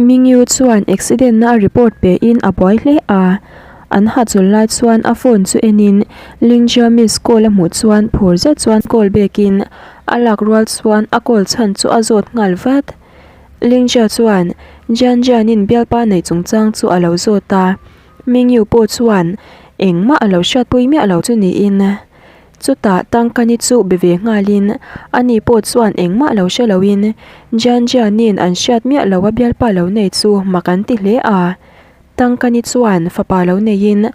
Mingyu chuan accident na a report pe in a buai hle a, an hahchawlh lai chuan a phone chu en in Lingjia miss call a hmuh chuan phur zet chuan call back in a lak rual chuan a call chhan chu a zawt nghal vat. Lingjia chuan Jian Jian in bialpa neih chungchang chu a lo zawt a, Mingyu pawh chuan engmah a lo hriatpui miah lo chu niin. Chutah Tangkani chu be ve nghalin ani pawh chuan engmah lo hre loin Jian Jianin an hriat miah lo a bialpa lo nei chu mak an ti hle a. Tangkani chuan fapa lo neiin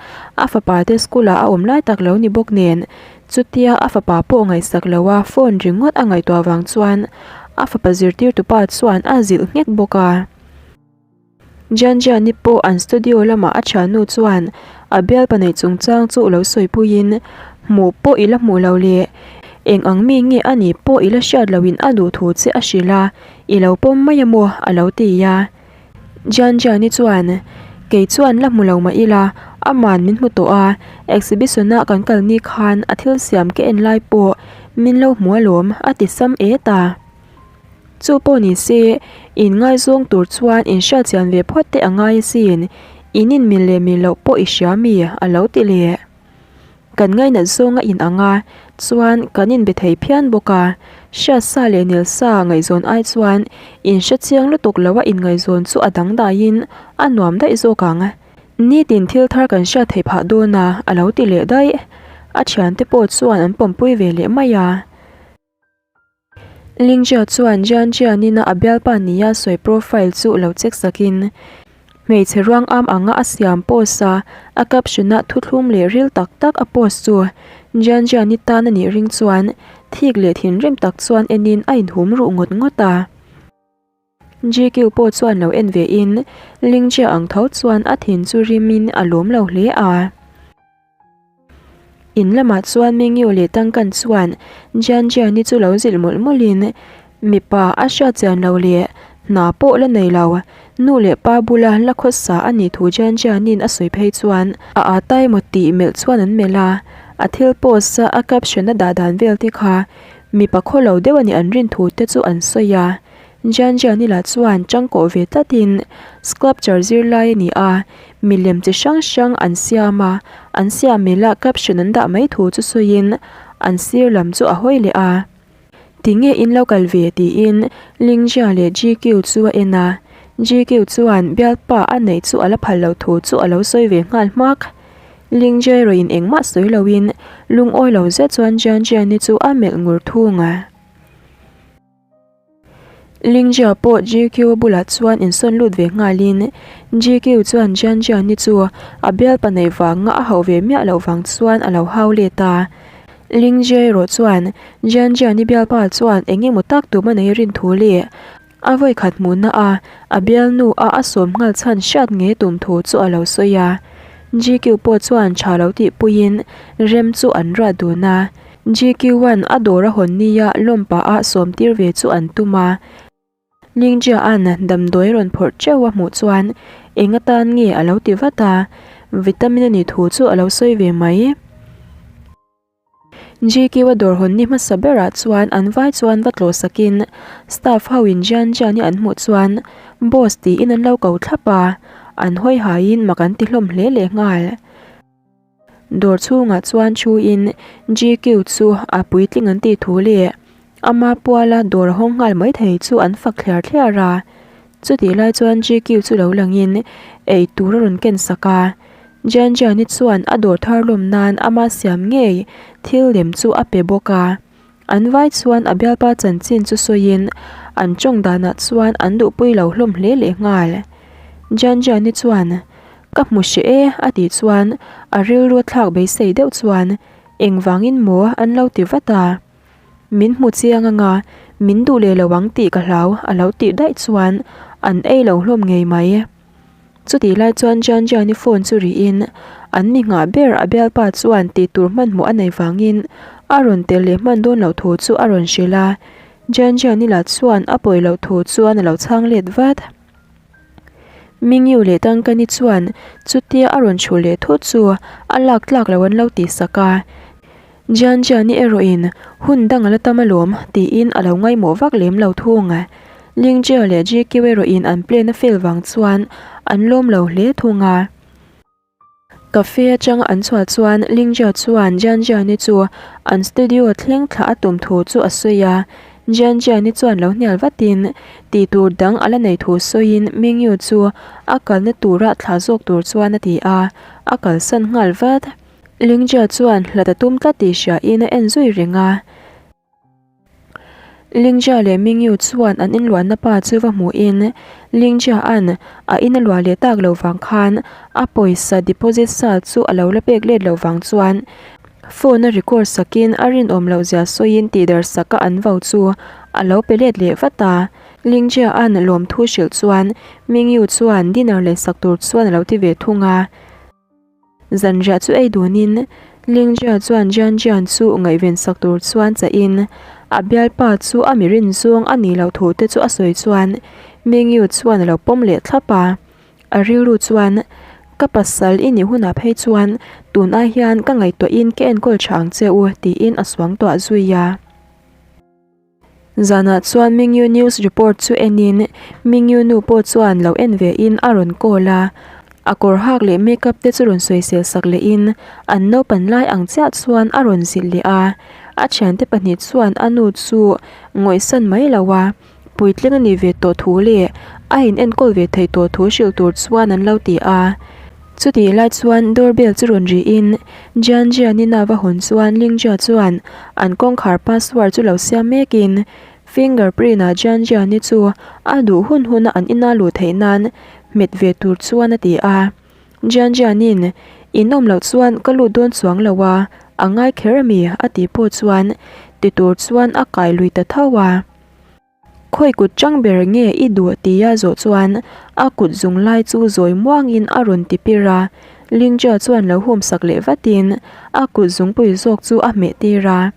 a fapa te school ah a awm lai tak lo ni bawk nen chutia a fapa pawh ngaihsak lo a phone ringawt a ngaihtuah vang chuan a fapa zirtirtupa chuan a zilh nghek bawk a. Jianjiani pawh an studio lamah a thiannu chuan a bialpa neih chungchang chu lo sawipuiin, Hmuh pawh i la hmuh lo le, eng ang mi nge a nih pawh i la hriat loin a duh thu che a hrilh a, i lo pawm mai a maw? a lo ti a. Jianjiani chuan, Kei chuan la hmu lo mah ila, aman min hmu tawh a, exhibition-a kan kal ni khan a thil siam ka en lai pawh min lo hmu alawm, a ti sam et a. Chu pawh ni se, in ngaizawng tur chuan in hriatchian ve phawt te a ngai asin, in in mil leh mil loh pawh i hria mi? a lo ti leh. Kan ngainat zawng a in ang a, chuan kan inbe thei phian bawk a, hriatsa leh nilsa ngaihzawn ai chuan in hrechiang lutuk lo a inngaihzawn chu a dangdaiin a nuam daih zawk ang. Nitin thil thar kan hriat theih phah dawn a, a lo ti leh daih. A thiante pawh chuan an pawmpui ve leh mai a. Lingjia chuan Jian Jian-in a bialpa nia sawi profile chu lo check sakin, hmeichhe ruang am anga a siam post a, a caption-ah thuthlum leh ril tak tak a post chu Jian Jian-i tan a nih ring chuan thik leh thinrim tak chuan enin a inhum ruh ngawt ngawt a. GQ pawh chuan lo en ve in Lingjia ang tho chuan a thin chu rimin a lawm lo hle a. In lamah chuan Mingyu leh Tangkan chuan Jian Jiani chu lo zilh mawlh mawlhin mipa a hriat chian lo leh hna pawh la nei lo. Nu leh pa bula la khawsa a nih thu Jian Jiani'n a sawi phei chuan a â tai maw tih melh chuan an melh a, a thil post a a caption a dah dan vel te kha mipa khaw lo deuh a nih an rin thu te chu an sawi a. Jian Jiani lah chuan tangkawh ve tlatin sculpture zirlai a ni a, Milem chi hrang hrang an siam a, an siam mila caption an dah mai thu chu sawiin an sir lam chu a hawi leh a. Tinge in lo kal ve tiin Lingjia leh GQ chu a en a, GQ chuan bialpa a neih chu a la phal lo thu chu a lo sawi ve nghal hmak. Lingjia erawh in engmah sawi loin lungawi lo zet chuan Jianjiani chu a melh ngur thung a. Lingjia pawh GQ bulah chuan insawn lut ve nghalin GQ chuan Jian Jiani chu a bialpa neih vanga a hauh ve miah loh vang chuan a lo hau let a. Lingjia erawh chuan Jian Jiani bialpa chuan eng emaw tak tum a nei rin thu leh a vawikhat hmuhna a a bialnu a a sawm nghal chhan hriat ngei tum thu chu a lo sawi a. GQ pawh chuan tha lo tihpuiin rem chu an ruat dun a. GQ-a'n a dawr a hawn nia lawmpa a sawm tir ve chu an tum a. Lingjia-a'n damdawi rawn phawrh teuh a hmuh chuan eng atan nge a lo ti vat a, vitamin a nih thu chu a lo sawi ve mai. GQ-a dawr hawn ni hmasa berah chuan an vai chuan va tlawh sakin staff ho in Jian Jian-i an hmuh chuan boss tiin an lo ko thlap a, an hawi haiin mak an ti hlawm hle leh nghal. Dawr chhungah chuan thuin GQ chu a puitling an tih thu leh ama puala dawr a hawng nghal mai thei chu an fak thliar thliar a. Chutih lai chuan GQ chu lo langin ei tur a rawn ken sak a. Jian Jiani chuan a dawr thar lawm nan ama siam ngei thil lem chu a pe bawk a. An vai chuan a bialpa chanchin chu sawiin an tawng danah chuan an duhpui lo hlawm hle leh nghal. Jianjiani chuan, Ka hmu hreh e a tih chuan a rilru a thlak beisei deuh chuan, Engvangin maw an lo ti vat a. Min hmu chiang anga min duh leh lo ang tih ka hlau a lo tih daih chuan an ei lo hlawm ngei mai. Chutih lai chuan Jianjiani phone chu rihin an mi nghah ber a bialpa chuan tih tur hmanhmawh a nei vangin a rawn tel leh hman dawn loh thu chu a rawn hrilh a. Jianjiani lah chuan a pawi loh thu chuan a lo chhang let vat. Mingyu leh Tangkani chuan chutia a rawn chhuh leh thut chu a lak tlak loh an lo tih sak a. Jianjiani erawhin hun dang a la tam alawm tiin a lo ngaimawh vak lem lo thung. Lingjia leh GQ erawhin an plan a fail vang chuan an lawm lo hle thung a. Cafe atanga an chhuah chuan Lingjia chuan Jianjiani chu an studio thleng thlah a tum thu chu a sawi a. Jianjiani chuan lo hnial vatin tih tur dang a la nei thu sawiin Mingyu chu a kalna tura thlah zawk tur chuan a ti a, a kalsan nghal vat. Lingjia chuan hlat a tum tlat tih hriain a en zui reng a. Lingjia leh Mingyu chuan an inluahna pa chu va hmuhin Lingjia'n a in a luah leh tak lo vang khan a pawisa deposit sa chu a lo la pek let lo vang chuan phone a record sakin a rinawm loh zia sawiin tihder saka an vo chu a lo pe let leh vat a. Lingjia'n lawmthu hrilh chuan Mingyu chuan dinner leisak tur chuan a lo ti ve thung a. Zanriah chu ei dunin Lingjia chuan Jian Jian chu ngaihven sak tur chuan chahin a bialpa chu a mi rin zawng a nih loh thu te chu a sawi chuan Mingyu chuan a lo pawm leh thlap a. A rilru chuan, Ka pasal i nih hunah phei chuan tun ai hian ka ngaihtuahin ka enkawl tha ang che u tiin a suangtuah zui a. Zanah chuan Mingyu news report chu enin Mingyu nu pawh chuan lo en ve in a rawn call a, a kawr hak leh makeup te chu rawn sawisel sak leh in an naupan lai ang chiah chuan a rawn zilh leh a, a thiante pahnih chuan a nu chu ngawihsan mai lo a, puitling a nih ve tawh thu leh a in enkawl ve theih tawh thu hrilh tur chuan an lo ti a. Chutih lai chuan door bell chu rawn ri in Jian Jian in a va hawn chuan Ling Jia chuan an kawngkhar password chu lo siam mek in finger print ah Jian Jian i chu a duh hun hun a an ina luh theih nan hmet ve tur chuan a ti a. Jian Jian in in awm loh chuan ka lut dawn chuang lo a, a ngai kher a mi a tih pawh chuan ti tur chuan a kai lui ta tho a. Khawi kut chang ber nge i duh tia zawh chuan a kut zung lai chu zawi muangin a rawn ti pir a, Lingjia chuan lo hum sak leh vatin a kut zungpui zawk chu a hmeh tir a.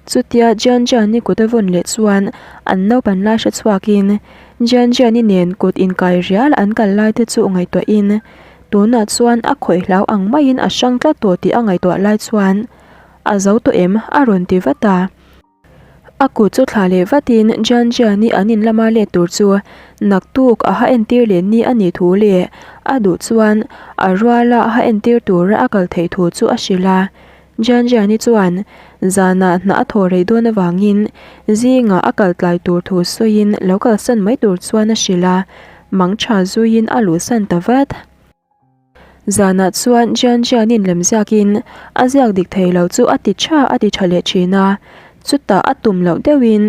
Chutia Jian Jiani kut a vawn leh chuan an naupan lai hre chhuakin Jian Jiani nen kut inkai rial an kal lai te chu ngaihtuahin tunah chuan a khawih hlau ang maiin a hrang tlat tawh tih a ngaihtuah lai chuan a zo tawh em a rawn ti vat a. A kut chu thlah leh vatin Jian Jian-i an in lama let tur chu naktuk a ha entir leh ni a nih thu leh a duh chuan a ruala ha entir tura a kal theih thu chu a hrilh a. Jian Jian-i chuan zanah hna a thaw rei dawn avangin zingah a kal tlai tur thu sawiin lo kalsan mai tur chuan a hrilh a, mangtha zuiin a luhsan ta vat. Zanah chuan Jian Jianin lem ziakin a ziak dik thei lo chu a ti tha a ti tha leh thin a, chutah a tum loh deuhin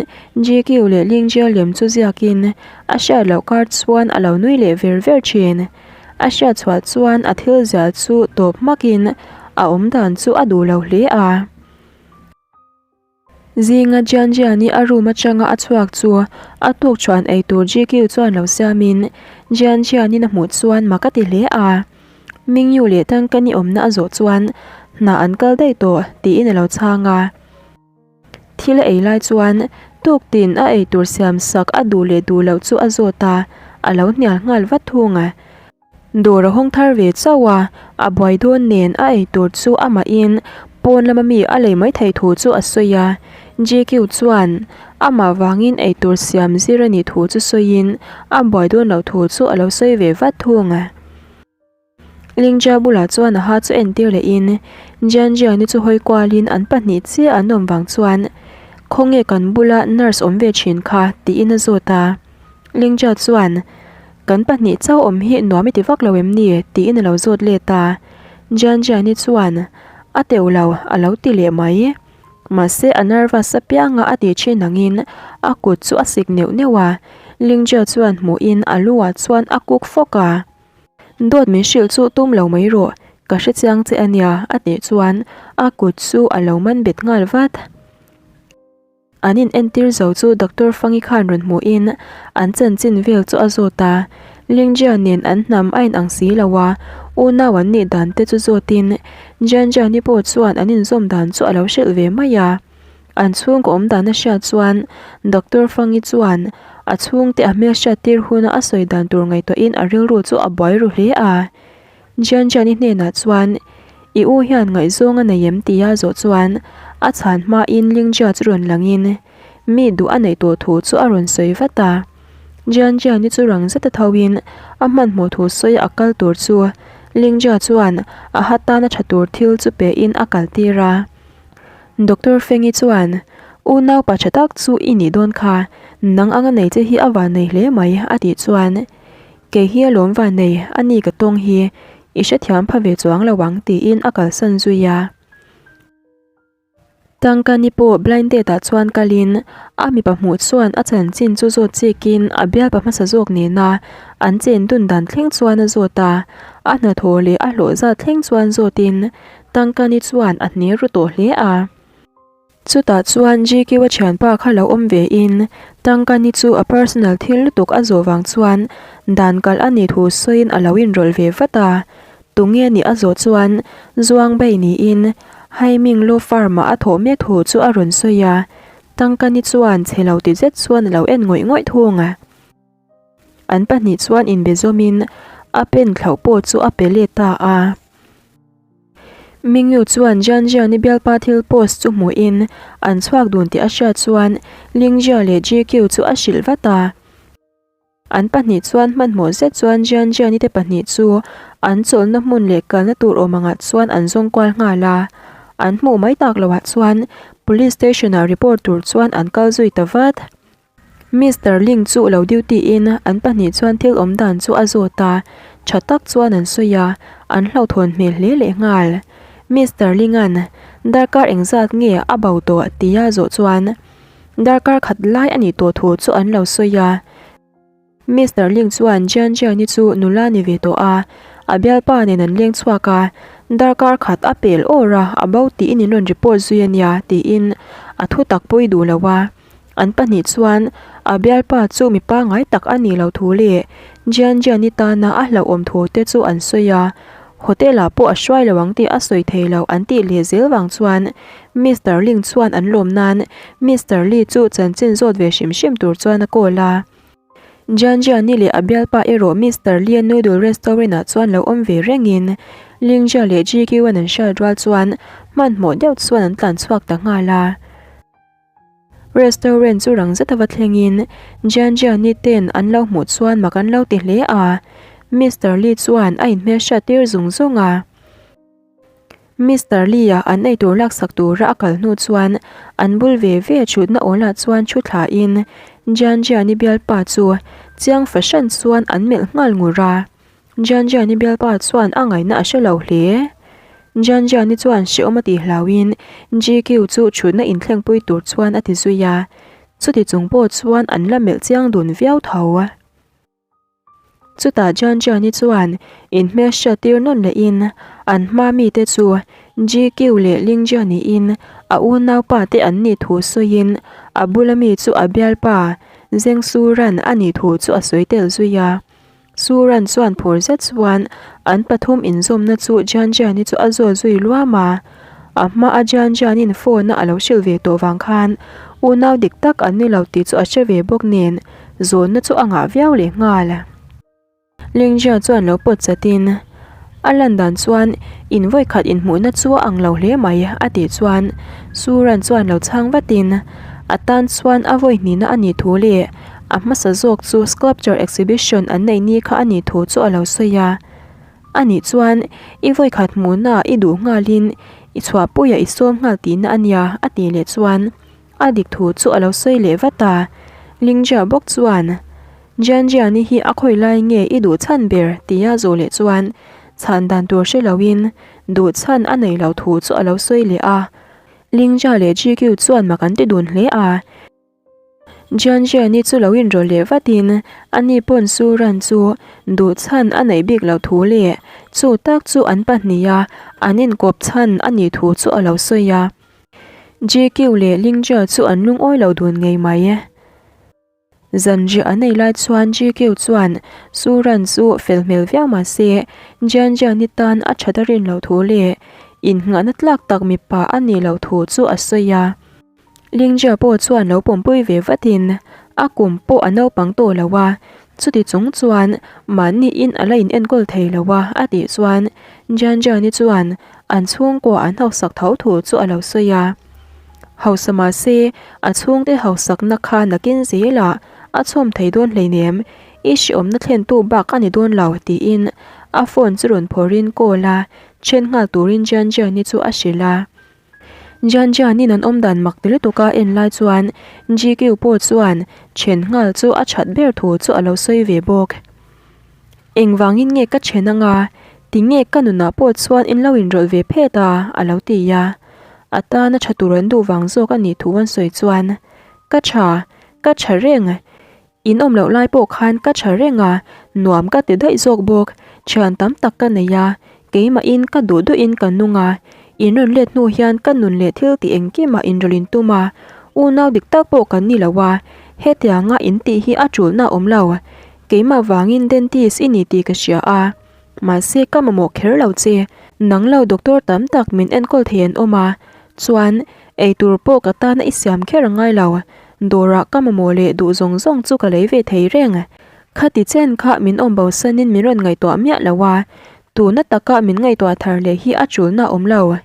GQ leh Lingjia lem chu ziakin a hriat loh kar chuan a lo nui leh ver ver thin. A hriat chhuah chuan a thil ziah chu tawp hmakin a awmdan chu a duh lo hle a. Zinga Jian Jian-i a room atanga a chhuak chu a tuk chuan eitur GQ chuan lo siamin Jian Jian-in a hmuh chuan mak a ti hle a. Mingyu leh Tangkani awmna a zawh chuan hna an kal daih tawh tiin a lo chhang a. Thil a ei lai chuan tuk tin a eitur siam sak a duh leh duh loh chu a zawt a, a lo hnial nghal vat thung a. Dawr a hawng thar ve chauh a, a buai dawn nen a ei tur chu amahin pawn lama mi a lei mai theih thu chu a sawi a. GQ chuan amah vangin ei tur siam zir a nih thu chu sawiin a buai dawn loh thu chu a lo sawi ve vat thung. Lingjia bulah chuan a ha chu entir lehin Jianjiani chu hawi kualin an pahnih chiah an awm vang chuan Khawnge kan bula nurse awm ve thin kha tiin a zawt a. Lingjia chuan Kan pahnih chauh awm hi nuam i ti vak lo em ni? tiin a lo zawt let a. Jian Jiani chuan, A teuh lo, a lo ti leh mai. Mahse a nervous apianga a ti thin angin a kut chu a sik neuh neuh a. Lingjia chuan hmuhin a lu ah chuan a kuk fawk a. Dawt min hrilh chu tum lo mai rawh, ka hrechiang che a nia, a tih chuan a kut chu a lo man bet nghal vat. An in entir zo chu Doctor Fangi khan rawn hmuhin an chanchin vel chu a zawt a, Lingjia nen an hnam a inang si lo a, unau an nih dan te chu zawtin Jianjiani pawh chuan an inzawm dan chu a lo hrilh ve mai a. An chhungkaw awm dan a hriat chuan Doctor Fangi chuan a chhungte a hmelhriat tir huna a sawi dan tur ngaihtuahin a rilru chu a buai ru hle a. Jianjiani hnenah chuan, I u hian ngaihzawng a nei em? tia zawh chuan a chhan hmain Lingjia chu rawn langin mi duh a neih tawh thu chu a rawn sawi vat a. Jianjian-i chu rang zeta thoin a hmanhmawh thu sawi a kal tur chu Lingjia chuan a ha tana tha tur thil chu pein a kal tir a. Doctor Fengi chuan, Unaupa tha tak chu i nih dawn kha, nang anga nei che hi a vannei hle mai a tih chuan, Kei hi a lawm vannei, a ni ka tawng hi i hrethiam pha ve chuang lo ang tiin a kalsan zui a. Tangkani pawh blind date ah chuan kalin a mipa hmuh chuan a chanchin chu zawt chikin a bialpa hmasa zawk nena an chen dun dan thleng chuan a zawt a, a hnathawh leh a hlawh zat thleng chuan zawtin Tangkani chuan a hne ru tawh hle a. Chutah chuan GQ-a thianpa kha lo awm ve in Tangkani chu a personal thil lutuk a zawh vang chuan dan kalh a nih thu sawiin a lo inrawlh ve vat a. Tunge nih a zawh chuan Zuang Bei niin Haiming Law Firm-ah a thawh mek thu chu a rawn sawi a, Tangkani chuan chhe lo ti zet chuan a lo en ngawih ngawih thung a. An pahnih chuan inbe zawmin a pen thlauh pawh chu a pe let ta a. Mingyu chuan Jianjian-i bialpa thil post chu hmuhin an chhuak dun tih a hriat chuan Lingjia leh GQ chu a hrilh vat a. An pahnih chuan hmanhmawh zet chuan Jian Jiani te pahnih chu an chawlhna hmun leh kalna tur awm angah chuan an zawng kual nghal a. An hmuh mai tak loh ah chuan Police Station ah report tur chuan an kal zui ta vat. Mister Ling chu lo duty in an pahnih chuan thil awm dan chu a zawt a, tha tak chuan an sawi a, an hlauhthawn hmel hle leh nghal. Mister Ling an darkar engzat nge a bo tawh tia zawh chuan Darkar khat lai a nih tawh thu chu an lo sawi a. Mister Ling chuan Jian Jian-i chu nula ni ve tawh a, a bialpa nen an leng chhuak a, darkar khat a pel awr a, a bo tiin in rawn report zui a nia tiin a thu tak pawi duh lo a. An pahnih chuan a bialpa chu mi pangngai tak a nih loh thu leh Jian Jian-i tana a hlauhawm thu te chu an sawi a. Hotel ah pawh a hruai lo ang tih a sawi thei lo an tih leh zel vang chuan Mister Ling chuan an lawm nan Mister Lee chu chanchin zawt ve hrim hrim tur chuan a call a. Jian Jiani leh a bialpa erawh Mister Lee-a noodle restaurant ah chuan lo awm ve rengin Ling Jia leh GQ-an an hriat rual chuan hmanhmawh deuh chuan an tlan chhuak ta nghal a. Restaurant chu rang zet ava thlengin Jian Jiani ten an lo hmuh chuan mak an lo ti hle a, Mister Lee chuan a inhmelhriat tir zung zung a. Mister Lee-a an eitur laksak tura a kal hnu chuan an bul ve ve thutna awlah chuan thu thlain Jian Jiani bialpa chu chiang fahran chuan an melh nghal ngur a. Jianjiani bialpa chuan a ngaihna a hre lo hle. Jianjiani chuan hrehawm a tih hlauhin GQ chu thutna inthlengpui tur chuan a ti zui a, chuti chung pawh chuan an la melh chiang dun viau tho. Chutah Jianjiani chuan inhmelhriat tir nawn lehin an hma mite chu GQ leh Lingjia niin a unaupa te an nih thu sawiin a bula mi chu a bialpa Zeng Suran a nih thu chu a sawi tel zui a. Suran chuan phur zet chuan an pathum inzawmna chu Jian Jiani chu a zawt zui luam a. A hmaa Jian Jianin phone-a a lo hrilh ve tawh vang khan unau dik tak an ni lo tih chu a hre ve bawk nen zawnna chu a ngah viau leh nghal. Ling Jia chuan lo pawt chatin a lan dan chuan in vawikhat inhmuhna chu a ang lo hle mai a tih chuan Suran chuan lo chhang vatin a tan chuan a vawi hnihna a nih thu leh A hmasa zawk chu sculpture exhibition an neih ni kha a nih thu chu a lo sawi a. A nih chuan i vawikhat hmuhnaah i duh nghalin i chhuahpuiah i sawm nghal tihna a nia a tih leh chuan a dik thu chu a lo sawi leh vat a. Lingjia bawk chuan Jianjiani hi a khawi lai nge i duh chhan ber tia zawh leh chuan chhan dan tur hre loin duh chhan a nei lo thu chu a lo sawi leh a. Lingjia leh GQ chuan mak an ti dun hle a. Jianjiani chu lo inrawlh leh vatin ani pawn Suran chu duh chhan a neih bik loh thu leh chu tak chu an pahniha an inkawp chhan a nih thu chu a lo sawi a. GQ leh Lingjia chu an lungawi lo dun ngei mai. Zanriah an ei lai chuan GQ chuan Suran chu fel hmel viau mah se Jianjiani tan a that a rin loh thu leh innghahna tlak tak mipa a nih loh thu chu a sawi a. Lingjia pawh chuan lo pawmpui ve vatin a kum pawh a naupang tawh lo a, chuti chung chuan mahniin a la in enkawl thei lo a a tih chuan Jianjiani chuan an chhungkua an hausak tho thu chu a lo sawi a. Hausa mahse a chhungte hausakna kha nakin zelah. A chhawm thei dawn hleinem, i hreawmna thlentu bak a ni dawn lo, tiin a phone chu rawn phawrhin call a, then nghal turin Jian Jian-i chu a hrilh a. Jian Jian-in an awmdan mak ti lutuk a en lai chuan GQ pawh chuan then nghal chu a that ber thu chu a lo sawi ve bawk. Engvangin nge ka then anga, tinge ka nunah pawh chuan in lo inrawlh ve phet a, a lo ti a. A tana tha tur an duh vang zawk a nih thu an sawi chuan, Ka tha, ka tha reng. In awm loh lai pawh khan ka tha reng a, nuam ka ti daih zawk bawk. Thian tam tak ka nei a, keimahin ka duh duhin ka nung a. In rawn let hnu hian ka nun leh thil tih engkimah inrawlh in tum a, unau dik tak pawh kan ni lo a, hetianga in tih hi a tulna a awm lo. Keimah vangin dentist i ni tih ka hria a, mahse ka mamawh kher lo che. Nang lo doctor tam tak min enkawl thei an awm a, chuan eitur pawh ka tana i siam kher a ngai lo. Dawrah ka mamawh leh duh zawng zawng chu ka lei ve thei reng. Khati chen kha min awm bosanin min rawn ngaihtuah miah lo a, tuna taka min ngaihtuah thar leh hi a tulna a awm lo.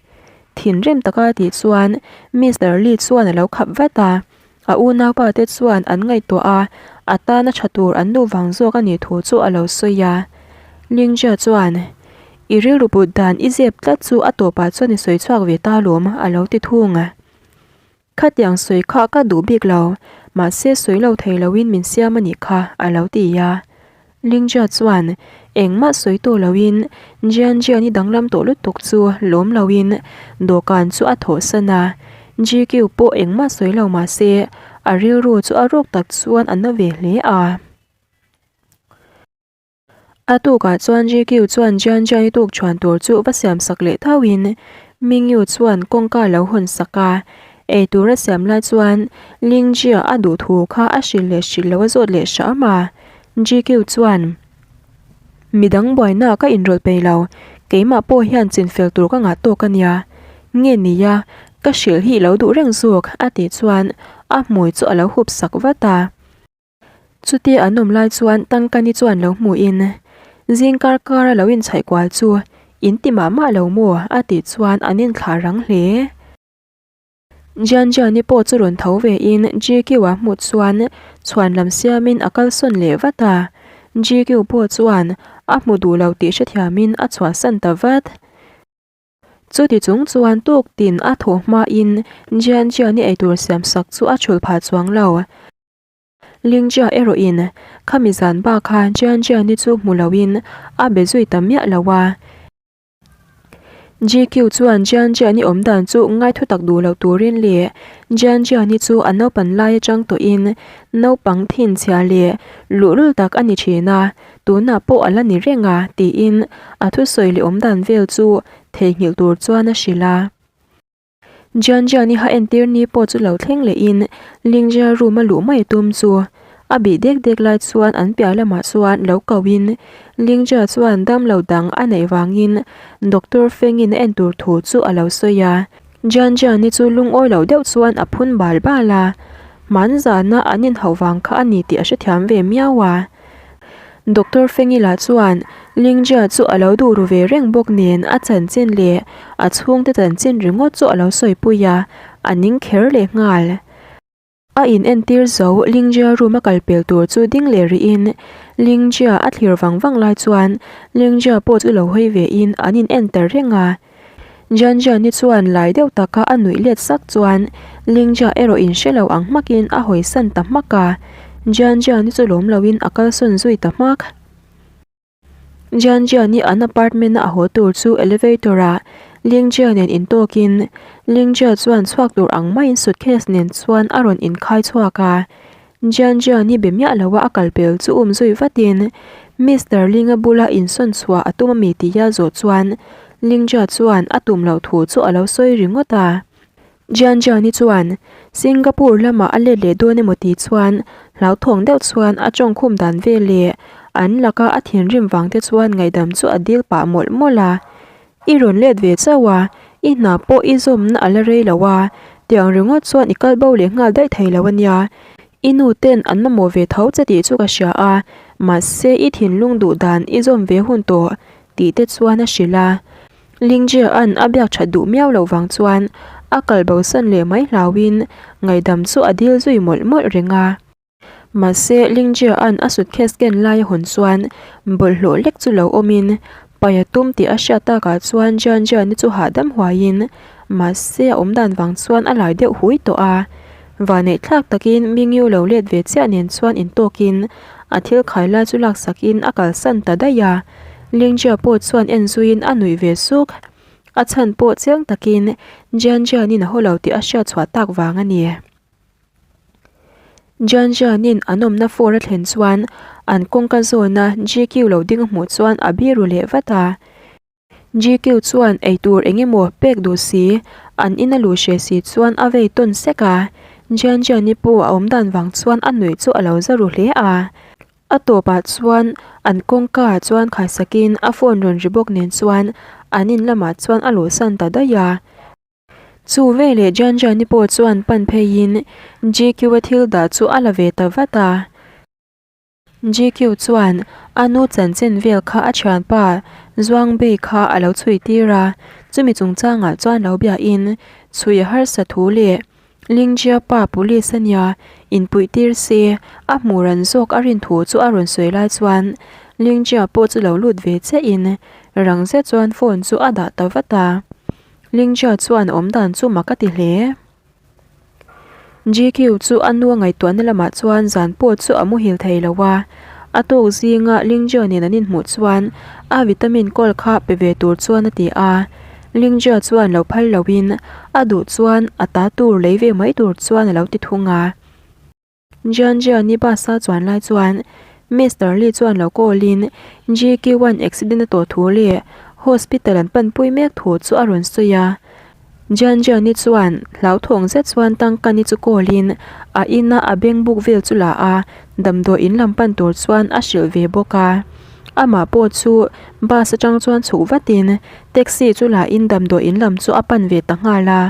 Thinrim taka tih chuan Mister Lee chuan a lo khap vat a. A unaupa te chuan an ngaihtuah a, a tana tha tur an duh vang zawk a nih thu chu a lo sawi a. Lingjia chuan, I rilru put dan i zep tlat chu a tawpah chuan i sawi chhuak ve ta lawm, a lo ti thung. Khatiang sawi kha ka duh bik lo, mahse sawi lo thei loin min siam a nih kha, a lo ti a. Lingjia chuan engmah sawi tawh loin Jian Jian-i danglam tawh lutuk chu lawm loin dawhkan chu a thawhsan a. GQ pawh engmah sawi lo mah se a rilru chu a ruk tak chuan a na ve hle a. A tukah chuan GQ chuan Jian Jian-i tuk chhuan tur chu va siam sak leh thauhin Mingyu chuan kawngka lo hawn sak a. Eitur a siam lai chuan Lingjia a duh thu kha a hrilh leh hrilh lo a zawt leh hram a. GQ chuan, Midang buaina ka inrawlh peih lo, keimah pawh hian chinfel tur ka ngah tawk a nia. Nge nia, ka hrilh hi i lo duh reng zawk, a tih chuan a hmui chu a lo hup sak vat a. Chutia an awm lai chuan Tangkani chuan lo hmuhin, Zing kar kara lo inchhaih kual chu in ti mah mah lo maw? a tih chuan an inthlah rang hle. Jianjiani pawh chu rawn tho ve in GQ a hmuh chuan chhuan lam siam in a kalsawn leh vat a. GQ pawh chuan a hmu duh lo tih hrethiam in a chhuahsan ta vat. Chuti chung chuan tuk tin a thawh hma in Jianjiani eitur siam sak chu a chhulh phah chuang lo. Lingjia erawh in khami zan bak kha Jianjiani chu hmu lo in a be zui ta miah lo a. GQ chuan Jian Jian-i awm dan chu ngai thutak duh loh turin leh Jian Jian-i chu a naupan lai atang tawhin naupang thinchhia leh luhlul tak a ni thin a, tunah pawh a la ni reng a tiin a thusawi leh awm dan vel chu theihnghilh tur chuan a hrilh a. Jian Jian-i ha entir ni pawh chu lo thleng lehin Lingjia room a luh mai tum chu a bih dek dek lai chuan an piah lamah chuan lo kohin Lingjia chuan damlo dang a neih vangin Doctor Feng-in a en tur thu chu a lo sawi a. Jian Jian-i chu lungawi lo deuh chuan a phun bal bal a, hmanzana an inhauh vang kha a ni tih a hrethiam ve miau a. Doctor Fengi lah chuan Lingjia chu a lo duh ru ve reng bawk nen a chanchin leh a chhungte chanchin ringawt chu a lo sawipui a, a ning kher leh nghal. A in entir zo Lingjia room a kal pel tur chu ding leh rihin Lingjia a thlir vang vang lai chuan Lingjia pawh chu lo hawi ve in an in en ta reng a. Jianjiani chuan lai deuh taka a nuih let sak chuan Lingjia erawh in hre lo ang hmakin a hawi san ta hmak a, Jianjiani chu lawm loin a kalsawn zui ta hmak. Jianjiani an apartment a a haw tur chu elevator ah Lingjia nen intawkin Lingjia chuan chhuak tur ang maiin suitcase nen chuan a rawn inkhai chhuak a. Jian Jian hi be miah lo a a kal pel chu um zui vatin Mister Ling-a bula insawn chhuah a tum a mi tih a zawh chuan Ling Jia chuan a tum loh thu chu a lo sawi ringawt a. Jian Jian-i chuan Singapore lamah a let leh dawn emaw tih chuan hlauthawng deuh chuan a tawngkhum dan vel leh an laka a thinrim vang te chuan ngaihdam chu a dil pah mawlh mawlh a. I rawn let ve chauh a, i hna pawh i zawmna a la rei lo a, tiang ringawt chuan i kal bo leh nghal daih thei lo a nia. I nu ten an mamawh ve tho che tih chu ka hria a, mahse i thinlung duh dan i zawm ve hun tawh tih te chuan a hrilh a. Lingjia'n a biak that duh miau loh vang chuan a kal bosan leh mai hlauhin ngaihdam chu a dil zui mawlh mawlh reng a. Mahse, Lingjia-a'n a suitcase ken lai a hawn chuan bawlhhlawh lek chu lo awmin pai a tum tih a hriat takah chuan Jianjian-i chu hahdam huaiin mahse a awmdan vang chuan a lai deuh hui tawh a. Vanneih thlak takin Mingyu lo let ve chiah nen chuan intawkin a thil khai lai chu laksakin a kalsan ta daih a. Lingjia pawh chuan en zuiin a nuih ve suk. A chhan pawh chiang takin Jianjian-in a haw lo tih a hriat chhuah tak vang a ni. Jianjian-in an awmna floor a thlen chuan an kawngka zawna GQ lo ding a hmuh chuan a biru leh vat a. GQ chuan eitur eng emaw pek duh si, an in a luh hreh si chuan a vei tawn sek a. Jianjian-i pawh a awm dan vang chuan a nuih chu a lo za ru hle a. A tawpah chuan an kawngka ah chuan khaisakin a phone rawn ri bawk nen chuan an in lamah chuan a luhsan ta daih a. Chu veleh Janjani pawh chuan pan pheiin GQ-a thil dah chu a la ve ta vat a. GQ chuan a nu chanchin vel kha a thianpa Zuangbei kha a lo chhui tir a, chumi chungchangah chuan lo biahin chhui a harsa thu leh Lingjia pa police a nia inpuih tir se a hmuh ran zawk a rin thu chu a rawn sawi lai chuan Lingjia pawh chu lo lut ve chiahin rang zet chuan phone chu a dah ta vat a. Lingjia chuan awm dan chu mak a ti hle. GQ chu a nu a ngaihtuahna lamah chuan zan pawh chu a muhil thei lo a. A tawk zinga Lingjia nen an inhmuh chuan a vitamin kawl kha pe ve tur chuan a ti a. Lingjia chuan lo phal loin a duh chuan a ta tur lei ve mai tur chuan a lo ti thung a. Jianjiani bus a chuan lai chuan Mister Lee chuan lo call in GQ-a'n accident a tawh thu leh hospital an panpui mek thu chu a rawn sawi a. Jianjiani chuan hlauthawng zet chuan tangkani chu call in a ina a bank book vel chu la a, damdawi in lam pan tur chuan a hrilh ve bawk a. Amah pawh chu bus atang chuan chhuk vatin taxi chu la in damdawi in lam chu a pan ve ta nghal a.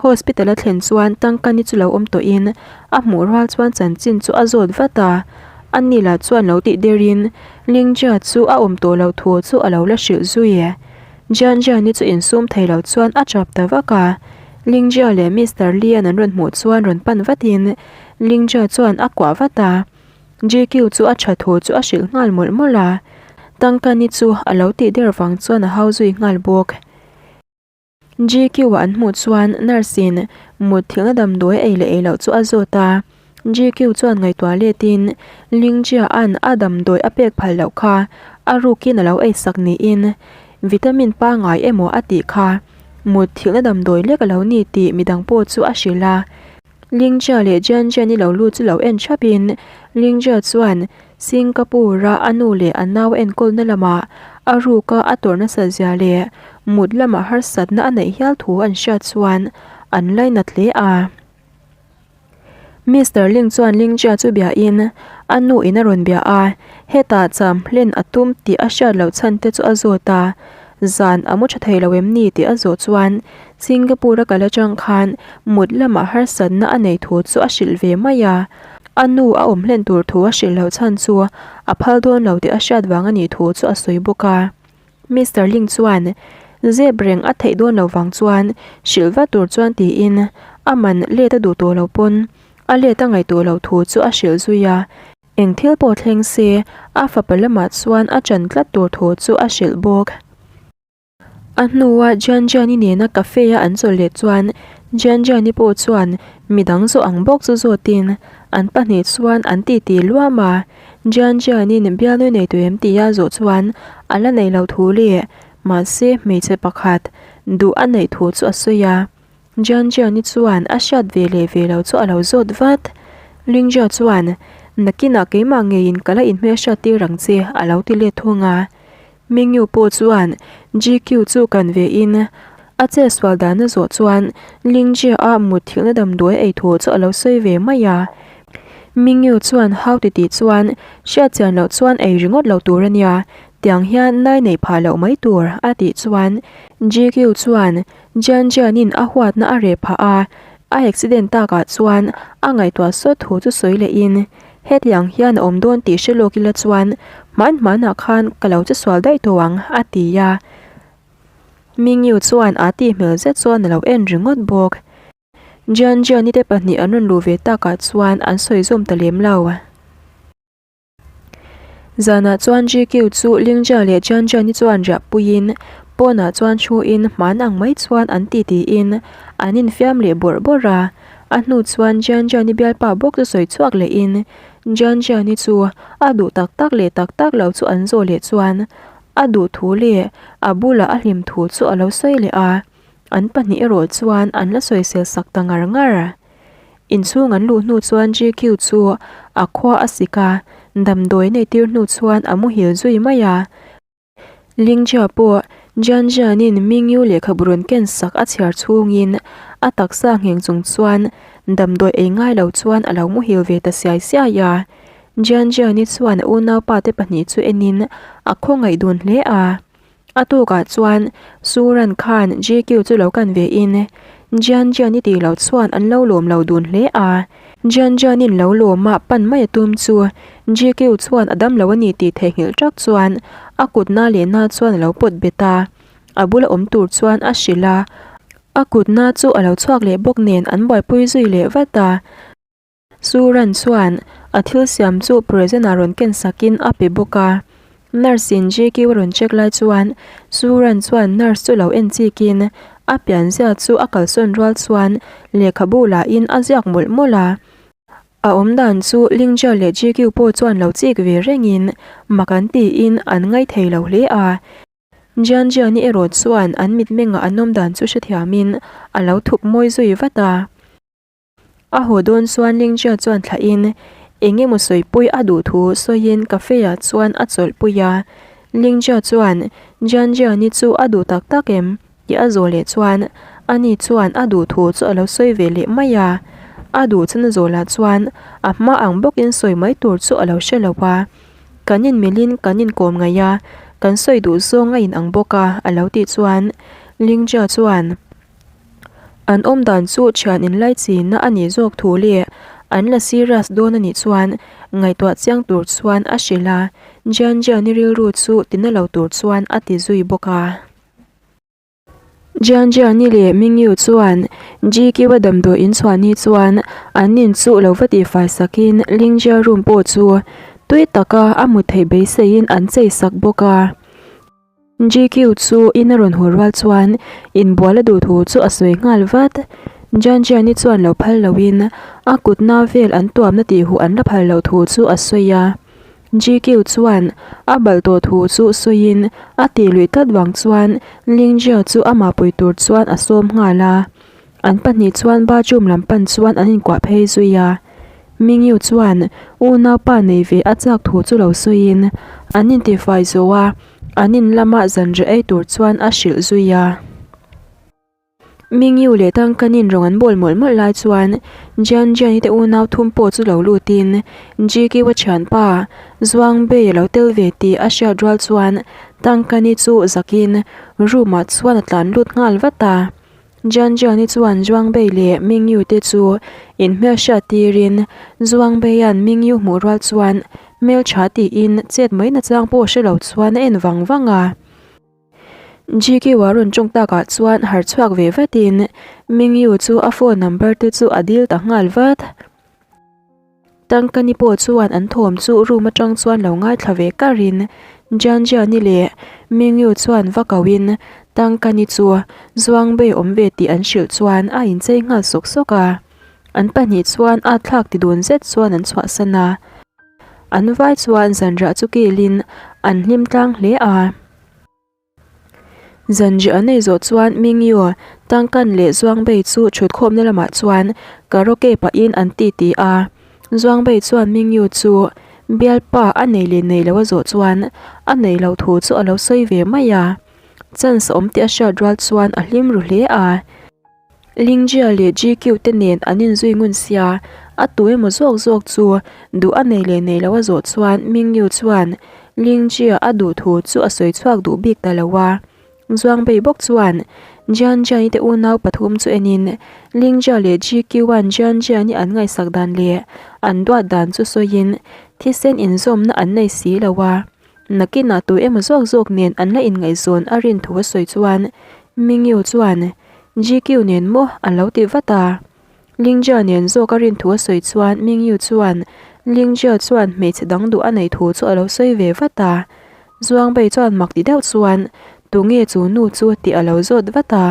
Hospital a thlen chuan tangkani chu lo awm tawhin a hmuh rual chuan chanchin chu a zawt vat a, a ni lah chuan lo tih derin Lingjia chu a awm tawh loh thu chu a lo la hrilh zui. Jianjiani chu insum thei lo chuan a chap ta vak a, Lingjia leh Mister Lian an rawn hmuh chuan rawn pan vatin Lingjia chuan a kuah vat a, GQ chu a tha thu chu a hrilh nghal mawlh mawlh a, tangkani chu a lo tih der vang chuan a hau zui nghal bawk. GQ-a an hmuh chuan nurse-in mut thilna damdawi ei leh ei loh chu a zawt a. GQ chuan ngaihtuah letin Lingjia-a'n a damdawi a pek phal loh kha a rukin a lo eisak niin vitamin pangngai emaw a tih kha mut thilna damdawi lek a lo ni tih midang pawh chu a hrilh a. Lingjia leh Jianjian-i lo lut chu lo en thapin Lingjia chuan Singapore-a a nu leh a nau enkawlna lamah a ruka a tawrh nasat zia leh mut lamah harsatna a neih hial thu an hriat chuan an lainat hle a. Mister Ling chuan Lingjia chu biain a nu in a rawn bia a, hetah cham hlen a tum tih a hriat loh chhan te chu a zawt a, zan a mu tha thei lo em ni tih a zawh chuan Singapore-a kal atang khan mut lamah harsatna a neih thu chu a hrilh ve mai a. A nu a awm hlen tur thu a hrilh loh chhan chu a phal dawn lo tih a hriat vang a nih thu chu a sawi bawk a. Mister Ling chuan zep reng a theih dawn lo vang chuan hrilh vat tur chuan tiin a man let a duh tawh lo pawn a let a ngaihtuah loh thu chu a hrilh zui a. Eng thil pawh thleng se a fapa lamah chuan a ṭan tlat tur thu chu a hrilh bawk. A hnua Jianjiani nena cafe a an chawlh leh chuan Jianjiani pawh chuan midang zawh ang bawk chu zawtin an pahnih chuan an titi luam a. Jianjianin bialnu nei tawh em tia zawh chuan a la nei lo thu leh mahse hmeichhe pakhat duh a neih thu chu a sawi a. Jianjiani chuan a hriat ve leh ve lo chu a lo zawt vat. Lingjia chuan nakinah keimah ngeiin ka la inhmelhriat tir ang che a lo ti let thung a. Mingyu pawh chuan GQ chu kan ve in a che sual dan a zawh chuan Lingjia a mut thilhna damdawi ei thu chu a lo sawi ve mai a. Mingyu chuan hau ti tih chuan hriat chian loh chuan ei ringawt lo tur a nia, tiang hian nai neih phah loh mai tur a tih chuan GQ chuan Jian Jian in a huatna a reh phah a, a accident takah chuan a ngaihtuah sawt thu chu sawi leh in Hetiang hian a awm dawn tih hre lawk ila chuan hman hmanah khan ka lo che sual daih tawh ang, a ti a. Mingyu chuan a tih hmel zet chuan a lo en ringawt bawk. Jian Jian-i te pahnih an rawn luh ve takah chuan an sawi zawm ta lem lo. Zanah chuan GQ chu Lingjia leh Jian Jian-i chuan riah puiin pawnah chuan thuin hman ang mai chuan an ti tiin an infiam leh bawrh bawrh a. A hnu chuan Jian Jian-i bialpa bawk chu sawi chhuak lehin Jian Jian-i chu a duh tak tak leh tak tak lo chu an zawh leh chuan a duh thu leh a bulah a hlim thu chu a lo sawi leh a. An pahnih erawh chuan an la sawisel sak ta ngar ngar. Inchhung an luh hnu chuan GQ chu a khua a sik a, damdawi nei tir hnu chuan a muhil zui mai a. Lingjia pawh Jian Jianin Mingyu lehkhabu rawn ken sak a chhiar chhungin a taksa ngheng chung chuan damdawi ei ngai lo chuan a lo muhil ve ta siai siai a. Jian Jiani chuan a unaupa te pahnih chu enin a khawngaih dun hle a. A tukah chuan Suran khan GQ chu lo kan ve in Jian Jian i tih loh chuan an lo lawm lo dun hle a. Jian Jian in lo lawm a pan mai a tum chu GQ chuan a dam lo a ni tih theihnghilh tak chuan a kut na leh na chuan a lo pawt bet a. A bula awm tur chuan a hrilh a. A kut na chu a lo chhuak leh bawk nen an buaipui zui leh vat a. Suran chuan a thil siam chu present ah rawn ken sakin a pe bawk a. Nurse in JQ a rawn check lai chuan Suran chuan nurse chu lo en chikin a pianzia chu a kalsawn rual chuan lehkhabu lahin a ziak mawlh mawlh a. A awmdan chu Lingjia leh JQ pawh chuan lo chik ve rengin mak an tiin an ngaithei lo hle a. Jianjiani erawh chuan an mitmengah an awmdan chu hrethiamin a lo thup mawi zui vat a. A haw dawn chuan Lingjia chuan thlahin eng emaw sawipui a duh thu sawiin cafe ah chuan a chawlhpui a. Lingjia chuan Jianjiani chu a duh tak tak em tih a zawh leh chuan ani chuan a duh thu chu a lo sawi ve leh mai a. A duh chhan a zawh lah chuan a hma ang bawkin sawi mai tur chu a lo hre lo a. Kan inmilhin kan inkawm ngaih a, kan sawi duh zawng a inang bawk a a lo tih chuan Lingjia chuan An awm dan chu thian inlaichinna a nih zawk thu leh an la serious dawn a nih chuan ngaihtuah chiang tur chuan a hrilh a, Jian Jian-i rilru chu tina lo tur chuan a ti zui bawk a. Jian Jian-i leh Mingyu chuan GQ-a damdawi in chhuah ni chuan an in chu lo va tihfai sakin Lingjia room pawh chu tui taka a mut theih beiseiin an chei sak bawk a. GQ chu in a rawn haw rual chuan inbual a duh thu chu a sawi nghal vat. Janjiani chuan lo phal loin a kutna vel an tuamna tih huh an la phal loh thu chu a sawi a. GQ chuan a balh tawh thu chu sawiin a tih luih tlat vang chuan Lingjia chu amah pui tur chuan a sawm nghal a. An pahnih chuan bathroom lam pan chuan an inkuah phei zui a. Mingyu chuan unaupa nei ve a chak thu chu lo sawiin an intifai zo a, an in lama zanriah ei tur chuan a hrilh zui a. Mingyu leh Tangkanin rawng an bawl mawlh mawlh lai chuan Jian Jian-i te unau thum pawh chu lo lutin GQ-a thianpa Zhuang Bei a lo tel ve tih a hriat rual chuan Tangkani chu zakin room-ah chuan a tlan lut nghal vat a. Jian Jiani chuan Zhuang Bei leh Ming Yu te chu inhmelhriat tirin Zhuang Beia'n Ming Yu hmuh rual chuan hmeltha tiin chet mai nachang pawh hre lo chuan a en vang vang a. GQ a rawn tawng takah chuan harh chhuak ve vatin Ming Yu chu a phone number te chu a dil ta nghal vat. Tangkani pawh chuan an thawm chu room atang chuan lo ngaithla ve karin Jianjiani leh Mingyu chuan va kohin Tangkani chu Zuangbei awm ve tih an hrilh chuan a inchei nghal sawk sawk a. An pahnih chuan a thlak ti dun zet chuan an chhuahsan a. An vai chuan zanriah chu kilin an hlim tlang hle a. Zanriah an ei zawh chuan Mingyu, Tangkan leh Zuangbei chu thutkhawmna lamah chuan karaoke pahin an titi a. Zuangbei chuan Mingyu chu bialpa a nei leh nei lo a zawh chuan a nei loh thu chu a lo sawi ve mai a. Chance a awm tih a hriat rual chuan a hlim ru hle a. Lingjia leh GQ te nen an inzui ngun sia, a tu emaw zawk zawk chu duh a nei leh nei lo a zawh chuan Mingyu chuan Lingjia a duh thu chu a sawi chhuak duh bik ta lo a. Zuangbei bawk chuan Jian Jian-i te unau pathum chu enin Lingjia leh GQ-a'n Jian Jian-i an ngaihsak dan leh an duat dan chu sawiin thisen inzawmna an nei si lo a. Nakinah tu emaw zawk zawk nen an la inngaihzawn a rin thu a sawi chuan Mingyu chuan GQ nen maw a lo ti vat a. Lingjia nen zawk a rin thu a sawi chuan Mingyu chuan Lingjia chuan hmeichhe dang duh a neih thu chu a lo sawi ve vat a. Zuangbei chuan mak ti deuh chuan tunge chu nu chu tih a lo zawt vat a.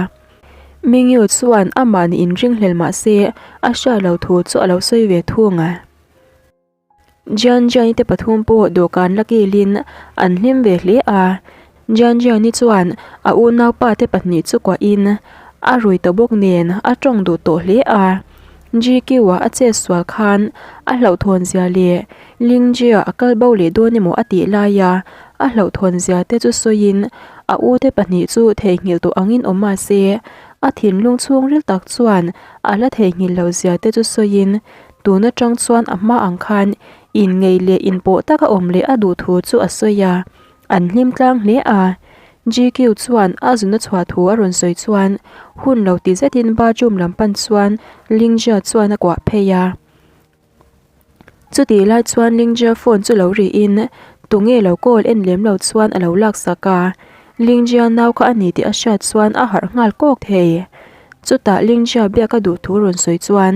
Mingyu chuan amah nih inringhlel mah se a hriat lo thu chu a lo sawi ve thung a. Jianjiani te pathum pawh dawhkan la kilin an hlim ve hle a. Jianjiani chuan a unaupa te pahnih chu kuahin a rui ta bawk nen a tawng duh tawh hle a. GQ-ah a chet sual khan a hlauhthawn zia leh Lingjia a kal bo leh dawn emaw a tih laia a hlauhthawn zia te chu sawiin a ute pahnih chu theihnghilh tawh angin awm mahse a thinlung chhungril tak chuan a la theihnghilh loh zia te chu sawiin Tun atang chuan a hma ang khan inngei leh inpawh taka awm leh a duh thu chu a sawi a, an hlim tlang hle a. GQ chuan a zuna chhuah thu a rawn sawi chuan hun lo ti zetin bathroom lam pan chuan Lingjia chuan a kuah phei a. Chutih lai chuan Lingjia phone chu lo rihin tunge lo call en lem lo chuan a lo laksak a. Lingjia nau kha a ni tih a hriat chuan a harh nghal kawk thei. Chutah Lingjia biak a duh thu rawn sawi chuan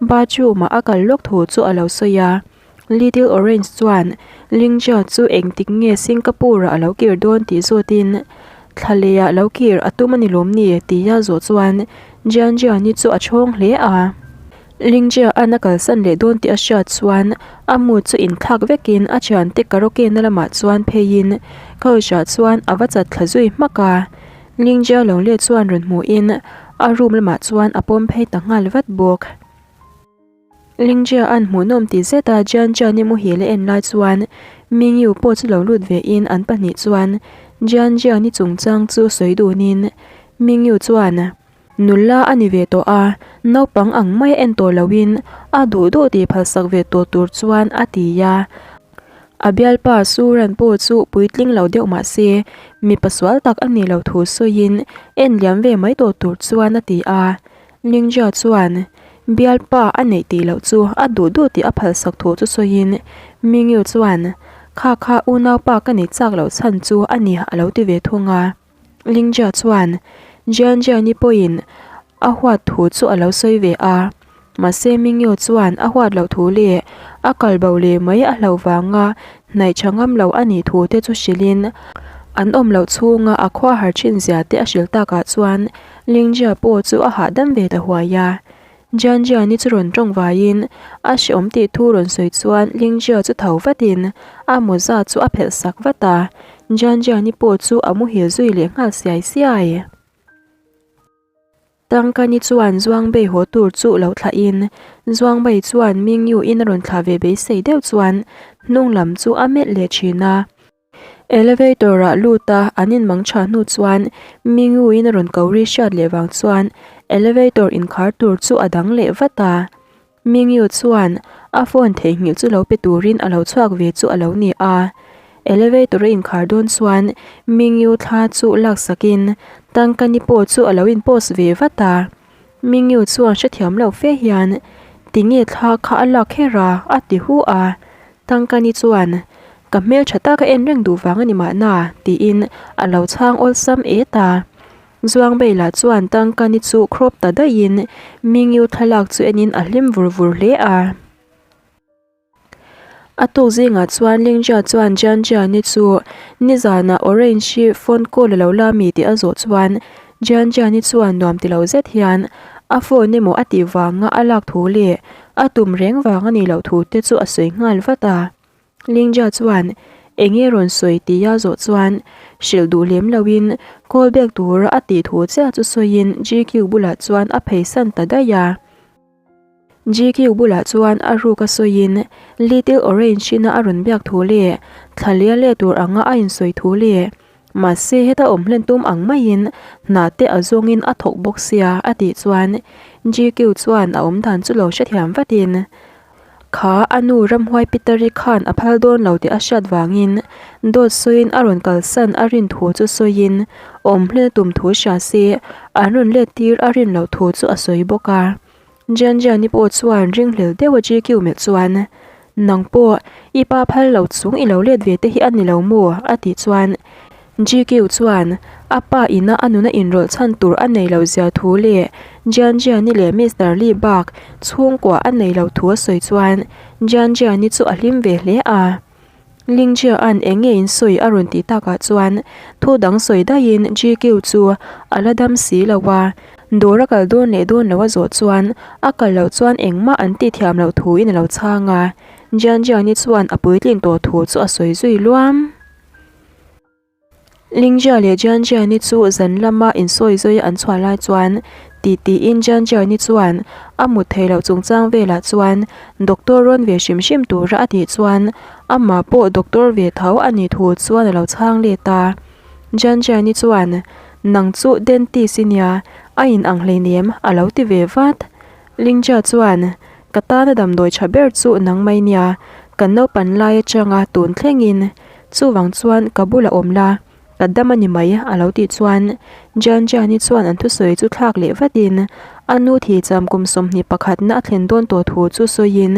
bathroom ah a kal lawk thu chu a lo sawi a. Little Orange chuan Lingjia chu engtik nge Singapore ah a lo kir dawn tih zawtin thla leh ah lo kir a tum a ni lawm ni tia zawh chuan Jianjiani chu a chhawng hle a. Lingjia an a kalsan leh dawn tih a hriat chuan a mood chu inthlak vekin a thiante karaoke na lamah chuan pheiin couch ah chuan a va chat thla zui hmak a. Lingjia lo let chuan rawn hmuhin a room lamah chuan a pawm phei ta nghal vat bawk. Lingjia an hmuhnawm ti zet a Jian Jian i muhil a en lai chuan Mingyu pawh chu lo lut ve in an pahnih chuan Jian Jian i chungchang chu sawi dunin Mingyu chuan Nula a ni ve tawh a, naupang ang mai a en tawh loin a duh duh tih phalsak ve tawh tur chuan a ti a. A bialpa Suran pawh chu puitling lo deuh mah se mipa sual tak a nih loh thu sawiin en liam ve mai tawh tur chuan a ti a. Lingjia chuan bialpa a neih tih loh chu a duh duh tih a phalsak thu chu sawiin Mingyu chuan Kha kha unaupa ka neih chak loh chhan chu a ni a lo ti ve thung a. Lingjia chuan Jianjiani pawhin a huat thu chu a lo sawi ve a, mahse Mingyu chuan a huat loh thu leh a kal bo leh mai a hlauh vanga hnaih tha ngam lo a nih thu te chu hrilhin an awm loh chhunga a khua har thin zia te a hrilh takah chuan Lingjia pawh chu a hahdam ve ta huai a. Jianjiani chu rawn tawng vaiin a hreawm tih thu rawn sawi chuan Lingjia chu tho vatin a mawza chu a phelh sak vat a, Jianjiani pawh chu a muhil zui leh nghal siai siai. Tangkani chuan Zuangbei haw tur chu lo thlahin Zuangbei chuan Mingyu in a rawn thlah ve beisei deuh chuan hnung lam chu a melh leh thin a. Elevator ah lut a an inmang tha hnu chuan Mingyu-in a rawn ko ri hriat leh vang chuan elevator inkhar tur chu a dang leh vat a. Mingyu chuan a phone theihnghilh chu lo pe turin a lo chhuak ve chu a lo ni a. Elevator a inkhar dawn chuan Mingyu thla chu laksakin Tangkani pawh chu a lo in post ve vat a. Mingyu chuan hrethiam lo fe hian tinge thla kha a lak kher a a ti hu a. Tangkani chuan, Ka hmel tha taka en reng duh vang a ni mahna, tiin a lo chhang awlsam et a. Zuangbei-lah chuan Tangkani chu crop ta daihin Mingyu thlalak chu enin a hlim vur vur hle a. A tuk zingah chuan Lingjia chuan Jianjiani chu nizanah Orange hi phone call a lo la mi tih a zawh chuan Jianjiani chuan nuam ti lo zet hian a phone emaw a tih vanga a lak thu leh a tum reng vang a nih loh thu te chu a sawi nghal vat a. Lingjia chuan eng nge rawn sawi tih a zawh chuan hrilh duh lem loin call back tura a tih thu chiah chu sawiin GQ bulah chuan a pheisan ta daih a. GQ bulah chuan a ruk a sawiin Little Orange ina a rawn biak thu leh thla leh leh tur anga a insawi thu leh mahse heta awm hlen tum ang maiin hna te a zawngin a thawk bawk sia a tih chuan GQ chuan a awm dan chu lo hrethiam vatin kha a nu ramhuai Peter-i khan a phal dawn lo tih a hriat vangin dawt sawiin a rawn kalsan a rin thu chu sawiin awm hlen a tum thu hria se an rawn let tir a rin loh thu chu a sawi bawk a. Jianjiani pawh chuan ringhlel deuha GQ melh chuan, Nang pawh i pa phal lo chung i lo let ve te hi a ni lo maw? a tih chuan. GQ chuan a pa ina a nuna inrawlh chhan tur a nei lo zia thu leh Jian Jiani leh Mister Li bak chhungkua a nei lo thu a sawi chuan Jian Jiani chu a hlim ve hle a. Ling Jia'n eng nge in sawi a rawn tih takah chuan thu dang sawi daihin GQ chu a la dam si lo a, dawr a kal dawn leh dawn lo a zawh chuan a kal loh chuan engmah an tih thiam loh thuin a lo chhang a, Jian Jiani chuan a puitlin tawh thu chu a sawi zui luam. Lingjia leh Jianjiani chu zan lama insawi zawi an chhuah lai chuan titiin Jianjiani chuan a mut theih loh chungchang velah chuan doctor rawn ve hrim hrim tura a tih chuan amah pawh doctor ve tho a nih thu chuan a lo chhang let a. Jianjiani chuan, Nang chu dentist i nia, a in ang hleinem a lo ti ve vat. Lingjia chuan, Ka tana damdawi tha ber chu nang mai nia, kan naupan lai atanga tun thlengin Chuvang chuan ka bulah awm la, ka dam a ni mai a lo tih chuan Jan Jani chuan an thusawi chu thlak leh vatin a nu thihcham kum 21 na a thlen dawn tawh thu chu sawiin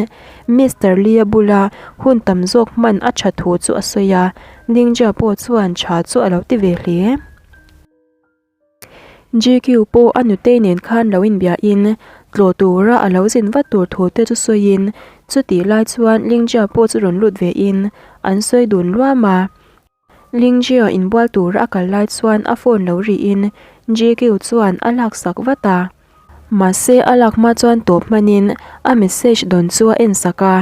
Mister Lee-a bula hun tam zawk hman a tha thu chu a sawi a, Lingjia pawh chuan tha chu a lo ti ve hle. GQ pawh a nutei nen khan lo inbiahin tlawh tura a lo zin vat tur thu te chu sawiin chutih lai chuan Lingjia pawh chu rawn lut vein an sawi dun luam a. Lingjia inbual tura a kal lai chuan a phone lo rihin GQ chuan a laksak vat a. Mahse a lak hma chuan tawp hmanin a message dawn chu a en sak a,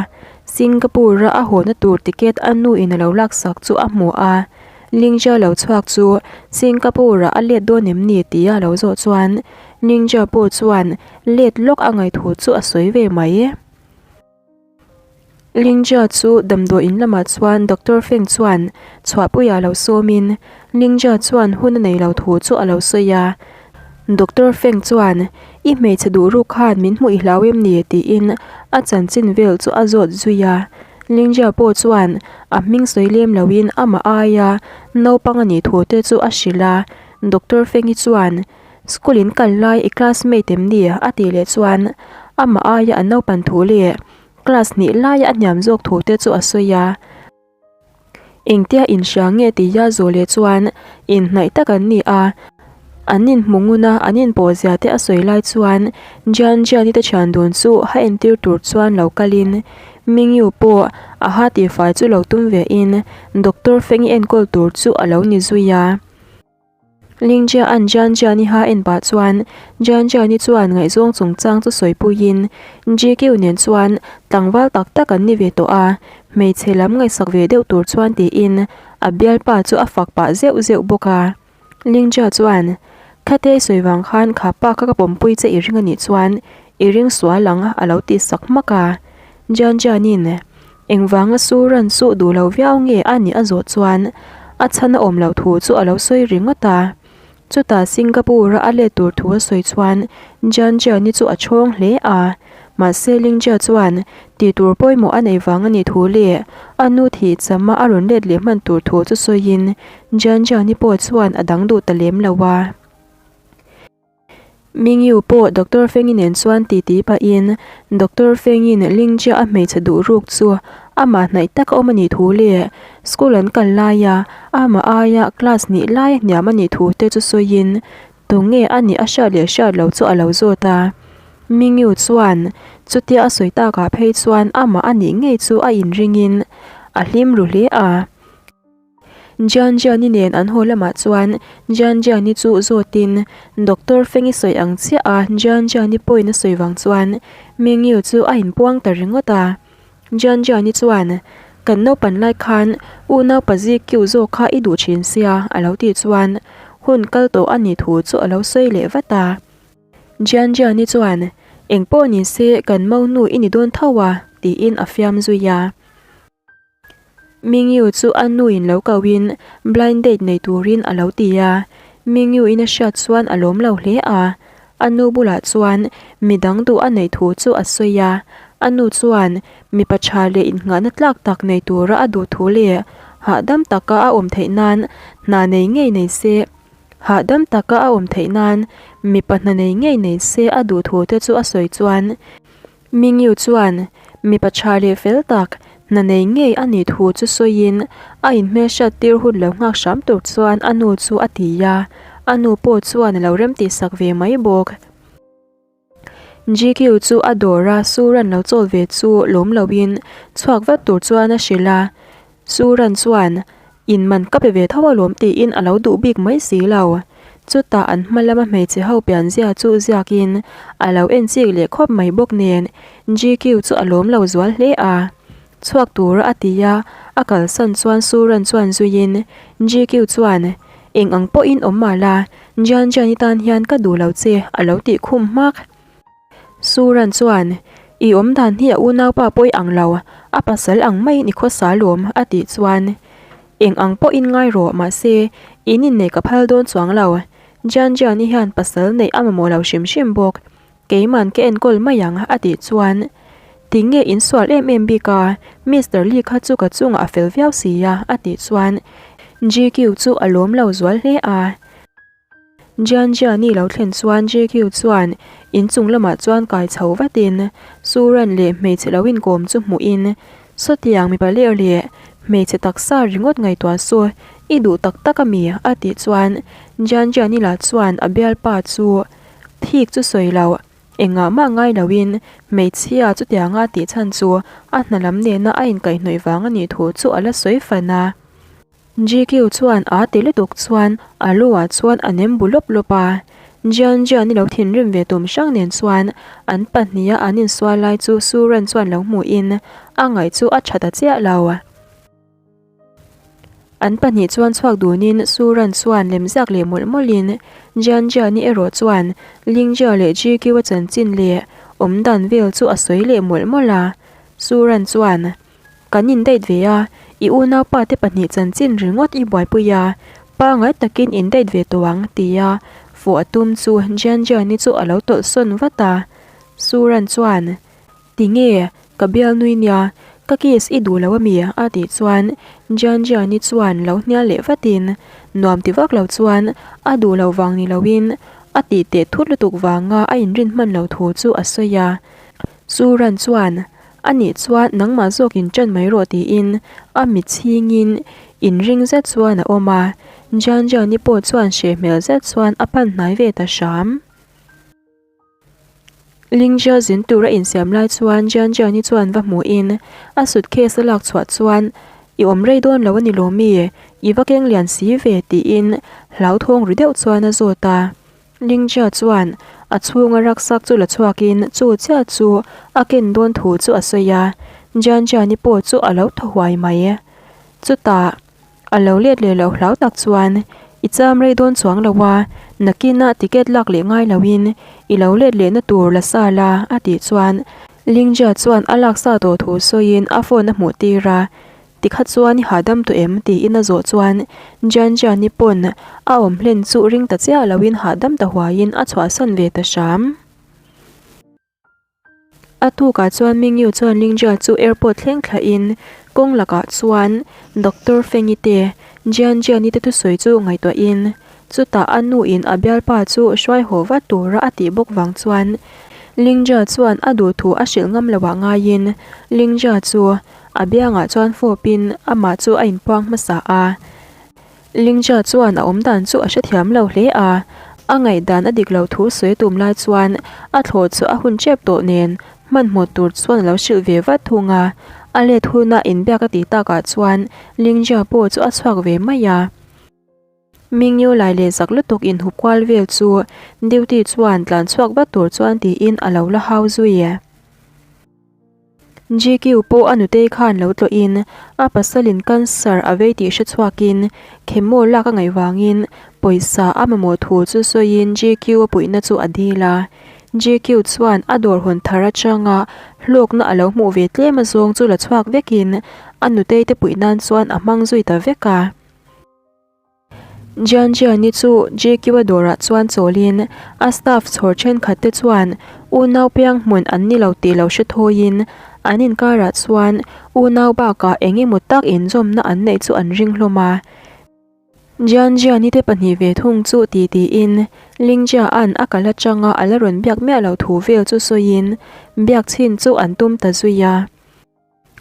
Singapore-a a hawhna tur ticket a nu in a lo laksak chu a hmu a, Lingjia lo chhuak chu Singapore-ah a let dawn em ni tia a lo zawh chuan Lingjia pawh chuan let lawk a ngaih thu chu a sawi ve mai. Lingjia chu damdawi in lamah chuan Doctor Feng chuan chhuahpuiah lo sawmin Lingjia chuan hun a nei lo thu chu a lo sawi a. Doctor Feng chuan, I hmeichhe duh ruk khan min hmuh i hlau em ni? tiin a chanchin vel chu a zawt zui a. Lingjia pawh chuan a hming sawi lem loin amah aia naupang a nih thu te chu a hrilh a. Doctor Feng-i chuan, School in kal lai i classmate em ni? a tih leh chuan amah aia a naupan thu leh class hnih laia a hniam zawk thu te chu a sawi a. Engtia inhria nge tia zawh leh chuan inhnaih tak an ni a, an inhmu ngun a, an inpawh zia te a sawi lai chuan Jian Jian-i te thian dun chu ha entir tur chuan lo kalin Mingyu pawh a ha tihfai chu lo tum vein Doctor Feng-i enkawl tur chu a lo ni zui a. Lingjia'n Jian Jian-i ha en pah chuan Jian Jian-i chuan ngaihzawng chungchang chu sawipuiin GQ nen chuan tlangval tak tak an ni ve tawh a, hmeichhe lam ngaihsak ve deuh tur chuan tiin a bialpa chu a fak pah zeuh zeuh bawk a. Lingjia chuan, Khatei sawi vang khan kha pa kha ka pawmpui che i ring a nih chuan i ring sual ang a lo ti sak hmak a. Jian Jian-in, Engvanga su ran suh duh lo viau nge a nih a zawh chuan a chhan a awm loh thu chu a lo sawi ringawt a. Chutah Singapore-a a let tur thu a sawi chuan Jian Jian-i chu a chhawng hle a. Mahse Lingjia chuan tih tur pawimawh a nei vang a nih thu leh a nu thih chama a rawn let leh hman tur thu chu sawiin Jian Jian-i pawh chuan a dang duh ta lem lo a. Mingyu pawh Doctor Fengi nen chuan titi pahin Doctor Fengin Lingjia a hmeichhe duh ruk chu amah hnaih tak a awm a nih thu leh school an kal laia amah aia class hnih lai a hniam a nih thu te chu sawiin tunge a nih a hriat leh hriat lo chu a lo zawt a. Mingyu chuan chutia a sawi takah phei chuan amah a nih ngei chu a inringin a hlim ru hle a. Jian Jiani nen an haw lamah chuan Jian Jiani chu zawtin Doctor Fengi sawi ang chiah a Jian Jiani pawhin a sawi vang chuan Mingyu chu a inpuang ta ringawt a. Jian Jiani chuan Kan naupan lai khan unau pazi kiu zawk kha i duh thin sia a lo tih chuan hun kal tawh a nih thu chu a lo sawi leh vat a. Jian Jiani chuan Engpawh ni se kan monu i ni dawn tho a tiin a fiam zui a. Mingyu chu a nuin lo kohin blind date nei turin a lo ti a, Mingyu in a hriat chuan a lawm lo hle a. A nu bulah chuan midang duh a neih thu chu a sawi a, a nu chuan mipa tha leh innghahna tlak tak nei tura a duh thu leh hahdam taka a awm theih nan hna nei ngei nei se, hahdam taka a awm theih nan mipa hna nei ngei nei se a duh thu te chu a sawi chuan Mingyu chuan, Mipa tha leh fel tak, Hna nei ngei a nih thu chu sawiin a inhmelhriat tir hun lo nghak hram tur chuan a nu chu a ti a, a nu pawh chuan a lo remtihsak ve mai bawk. GQ chu a dawr a, Suran lo chawl ve chu lawm loin chhuak vat tur chuan a hrilh a. Suran chuan, In man ka pe ve tho alawm tiin a lo duh bik mai si lo. Chutah an hma lama hmeichhe ho pianzia chu ziakin a lo en chik leh khawp mai bawk nen GQ chu a lawm lo zual hle a. Chhuak tura a ti a, a kalsan chuan Suran chuan zuiin GQ chuan, Eng ang pawhin awm mah la, Jian Jian-i tan hian ka duh lo che a lo tih khum hmak. Suran chuan, I awm dan hi a unaupa pawh i ang lo, a pasal ang maiin i khawsa lawm, a tih chuan, Eng ang pawhin ngai rawh, mahse, in inneih ka phal dawn chuang lo. Jian Jian-i hian pasal neih a mamawh lo hrim hrim bawk. Keiman ka enkawl mai ang, a tih chuan, Tinge in sual em em bik a, Mister Lee kha chu ka chungah a fel viau si a, a tih chuan, GQ chu a lawm lo zual hle a. Jian Jiani lo thlen chuan JQ chuan inchung lamah chuan kai chho vatin Suran leh hmeichhe lo inkawm chu hmuhin, Sawtiang mipa ler leh hmeichhe taksa ringawt ngaihtuah su, i duh tak tak a mi? a tih chuan Jian Jiani lah chuan a bialpa chu thik chu sawi lo, engah mah ngai loin hmeichhia chutianga tih chhan chu a hna lam nena a inkaihhnawih vang a nih thu chu a la sawi fan a. GQ chuan a ti lutuk chuan a lu ah chuan a nem bu lawp lawp a. Jian Jian i lo thinrim ve tum hrang nen chuan an pahniha an insual lai chu Suran chuan lo hmuhin a ngaih chu a tha ta chiah lo. An pahnih chuan chhuak dunin Suran chuan lemziak leh mawlh mawlhin Jian Jian i erawh chuan Lingjia leh GQ a chanchin leh awmdan vel chu a sawi leh mawlh mawlh a. Suran chuan Kan in date ve a, i unaupa te pahnih chanchin ringawt i buaipui a, pangai takin in date ve tawh ang, tia fawh a tum chu Jian Jian-i chu a lo tawlh sawn vat a. Suran chuan, Tinge, ka bialnui nia, ka kiss i duh lo ami? a tih chuan Jian Jian-i chuan lo hnial leh vatin, nuam ti vak lo chuan a duh loh vang ni loin a tih teh thut lutuk vanga a inrin hman lo thu chu a sawi a. Suran chuan, A nih chuan nangmah zawk in ṭan mai rawh tiin a mit chhingin inring zet chuan a awm a, Jian Jian-i pawh chuan hreh hmel zet chuan a pan hnai ve ta hram. Lingjia zin tur a insiam lai chuan Jian Jian-i chuan va hmuhin a suitcase a lak chhuah chuan I awm rei dawn lo a ni lo mi? I va keng lian si ve tiin hlauthawng ru deuh chuan a zawt a. Lingjia chuan a chhunga rucksack chu la chhuakin chu chiah chu a ken dawn thu chu a sawi a, Jian Jiani pawh chu a lo thaw huai mai. Chutah a lo let leh loh hlau tak chuan i cham rei dawn chuang lo a, nakinah ticket lak leh ngai loin i lo let lehna tur la sa la a tih chuan Lingjia chuan a laksa tawh thu sawiin a phone a hmuh tir a. Tikha chuan i hahdam tawh em? tiin a zawh chuan Jian Jian-i pawn a awm hlen chu ring ta chiah loin hahdam ta huaiin a chhuahsan ve ta hram. A tukah chuan Mingyu chuan Lingjia chu airport thleng thlahin kawng lakah chuan Doctor Fengi te Jian Jian-i te thusawi chu ngaihtuahin chutah a nuin a bialpa chu hruai haw vat tura a tih bawk vang chuan Lingjia chuan a duh thu a hrilh ngam loah ngaiin Lingjia chu A biangah chuan fawpin amah chu a inpuang hmasa a. Lingjia chuan a awmdan chu a hrethiam lo hle a, a ngaihdan a dik lo thu sawi tum lai chuan a thlawh chu a hun tep tawh nen hmanhmawh tur chuan a lo hrilh ve vat thung a. A let huna inbiak a tih takah chuan Lingjia pawh chu a chhuak ve mai a. Mingyu lai leh zak lutuk inhup kual vel chu duty chuan tlan chhuak vat tur chuan tiin a lo la hau zui. GQ pawh a nutei khan lo tlawhin a pasalin cancer a vei tih hre chhuakin chemo lak a ngaih vangin pawisa a mamawh thu chu sawiin GQ a puihna chu a dil a. GQ chuan a dawr hawn thar atanga hlawkna a lo hmuh ve tlem azawng chu la chhuak vekin a nutei te puih nan chuan a hmang zui ta vek a. Jian Jian-i chu JQ-a dawrah chuan chawlin a staff chhawr thenkhat te chuan unau piang hmun an ni lo tih lo hre thawiin an inkarah chuan unau bakah eng emaw tak inzawmna an neih chu an ring hlawm a. Jian Jian-i te pahnih ve thung chu ti tiin Ling Jia-a'n a kal atanga a la rawn biak miah lo thu vel chu sawiin biak chhin chu an tum ta zui a.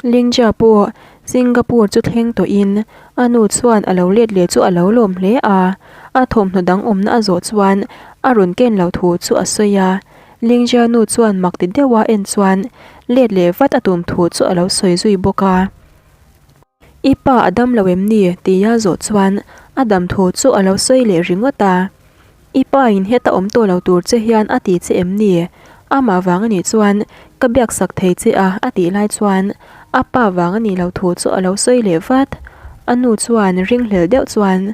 Lingjia pawh Singapore chu thleng tawhin a nu chuan a lo let leh chu a lo lawm hle a, a thawmhnaw dang awmna a zawh chuan a rawn ken lo thu chu a sawi a. Lingjia nu chuan mak ti deuha en chuan let leh vat a tum thu chu a lo sawi zui bawk a. I pa a dam lo em ni? tia zawh chuan a dam thu chu a lo sawi leh ringawt a. I pa in heta awm tawh lo tur che hian a ti che em ni? Amah vang a nih chuan ka biak sak thei che a a tih lai chuan a pa vang a nih lo thu chu a lo sawi leh vat. A nu chuan ringhlel deuh chuan,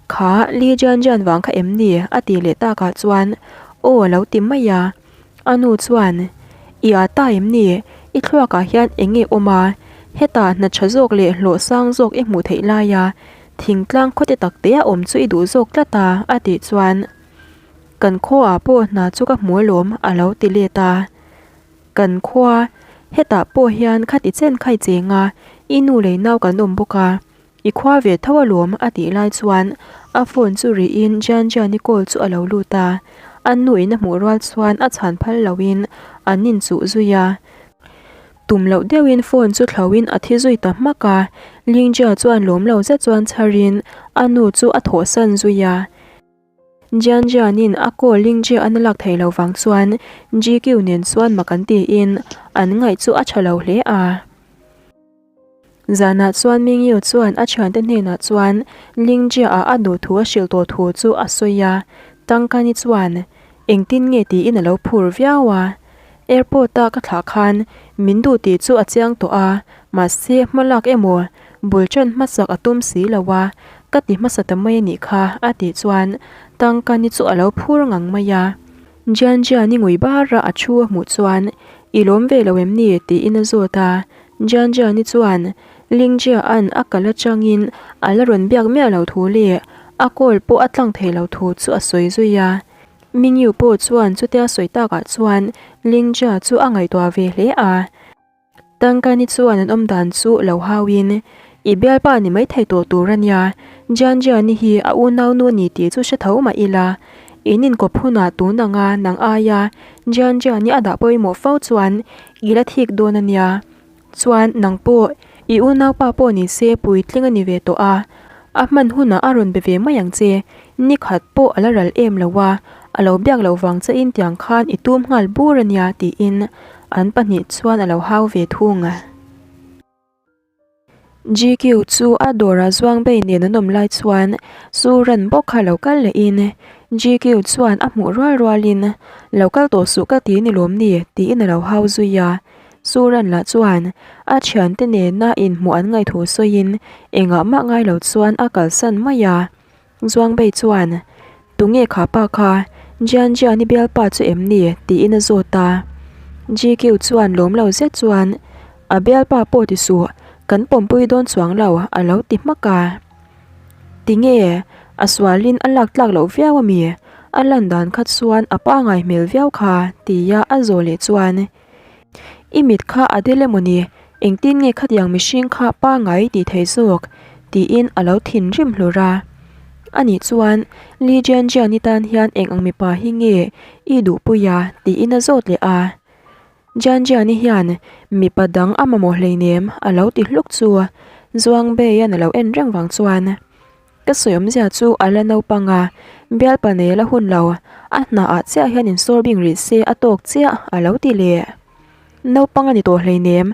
Kha Li Jian Jian vang kha em ni? a tih leh takah chuan aw a lo ti mai a. A nu chuan, I a ta em ni? I thluakah hian eng nge awm a? Hetah hna tha zawk leh hlawh sang zawk i hmuh theih laia thingtlang khawte tak te a awm chu i duh zawk tlat a, a tih chuan, Kan khuaah pawh hna chu ka hmu alawm, a lo ti let a. Kan khua, hetah pawh hian khati chen khai cheng a, i nu leh nau kan awm bawk a. I khua ve tho alawm a tih lai chuan a phone chu rihin Jian Jian-i call chu a lo lut a, a nu in a hmuh rual chuan a chhan phal loin an inchuh zui a. Tum loh deuhin phone chu thlauhin a thi zui ta hmak a, Ling Jia chuan lawm lo zet chuan chharin a nu chu a thawhsan zui a. Jian Jian-in a call Ling Jia-an a lak thei lo vang chuan GQ nen chuan mak an tiin an ngaih chu a tha lo hle a. Zanah chuan Mingyu chuan a thiante hnenah chuan Lingjia-ah a duh thu a hrilh tawh thu chu a sawi a, Tangkani chuan engtin nge tiin a lo phur viau a. Airport-a ka thlah khan min duh tih chu a chiang tawh a, mahse hma lak emaw bul ṭan hmasak a tum si lo a, ka ti hmasa ta mai a nih kha a tih chuan Tangkani chu a lo phur ngang mai a. Jianjian-i ngui bara a thu a hmuh chuan I lawm ve lo em ni? tiin a zawt a. Jianjiani chuan Lingjia'n a kal atangin a la rawn biak miah lo thu leh a call pawh a tlang thei lo thu chu a sawi zui a. Mingyu pawh chuan chutia sawi takah chuan Lingjia chu a ngaihtuah ve hle a. Tangkani chuan an awm dan chu lo hauin, I bialpa ni mai thei tawh tur a nia, Jianjiani hi a unaunu a ni tih chu hre tho mah ila, in inkawp hunah tun anga nang aia Jianjiani a dah pawimawh fo chuan i la thik dawn a nia. Chuan nang pawh i unaupa pawh ni se puitling a ni ve tawh a, a hman hunah a rawn be ve mai ang che, ni khat pawh a la ral em lo a, a lo biak loh vang che in tiang khan i tum nghal bur a nia tiin an pahnih chuan a lo hau ve thung. GQ chu a dawrah zuang bei nen an awm lai chuan chu ran bawk kha lo kal lehin GQ chuan a hmuh rual rualin lo kal tawh suh ka ti ni lawm ni tiin a lo hau zui a. Suran lah chuan a thiante nena inhmuh an ngaih thu sawiin engah mah ngai lo chuan a kalsan mai a. Zuangbei chuan, Tunge kha pa kha? Jian Jian i bialpa chu em ni? tiin a zawt a. GQ chuan lawm lo zet chuan, A bialpa pawh ti suh, kan pawmpui dawn chuang lo a lo ti hmak a. Tinge? A sualin a lak tlak loh viau a mi? A lan dan kha chuan a pangai hmel viau kha tia a zawh leh chuan, I mit kha a del emaw ni? Engtin nge khatiang mihring kha pangai tih thei zawk? tiin a lo thinrim hlur a. Anih chuan Li Jianjian-i tan hian eng ang mipa hi nge i duhpui a? tiin a zawt leh a. Jianjian-i hian mipa dang a mamawh hleinem a lo ti hluk chu Zhuang Bei-a'n a lo en reng vang chuan Ka sawi awmzia chu a la naupang a, bialpa nei a la hun lo, a hna ah chiah hian insawr bing rih se a tawk chiah a lo ti leh. Naupang a ni tawh hleinem,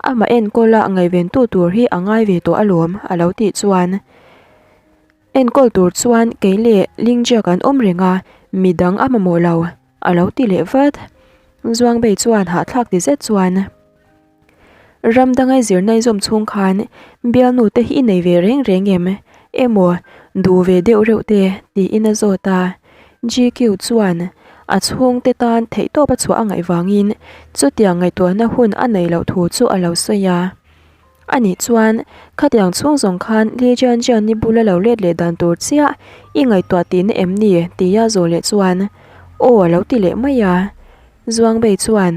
amah enkawl a ngaihven tu tur hi a ngai ve tawh alawm a lo tih chuan enkawl tur chuan kei leh Lingjia kan awm reng a, midang a mamawh lo a lo ti leh vat. Zuangbei chuan hahthlak ti zet chuan. Ram dangai zirna i zawm chhung khan bialnu te hi i nei ve reng reng em? Emaw, duh ve deuh reuh te? tiin a zawt a. GQ chuan a chhungte tan theihtawp a chhuah a ngaih vangin chutiang ngaihtuahna hun a neih loh thu chu a lo sawi a. Anih chuan khatiang chhung zawng khan Li Jian Jian-i bula lo let leh dan tur chiah i ngaihtuah tihna em ni? tia zawh leh chuan aw a lo ti leh mai a. Zuangbei chuan.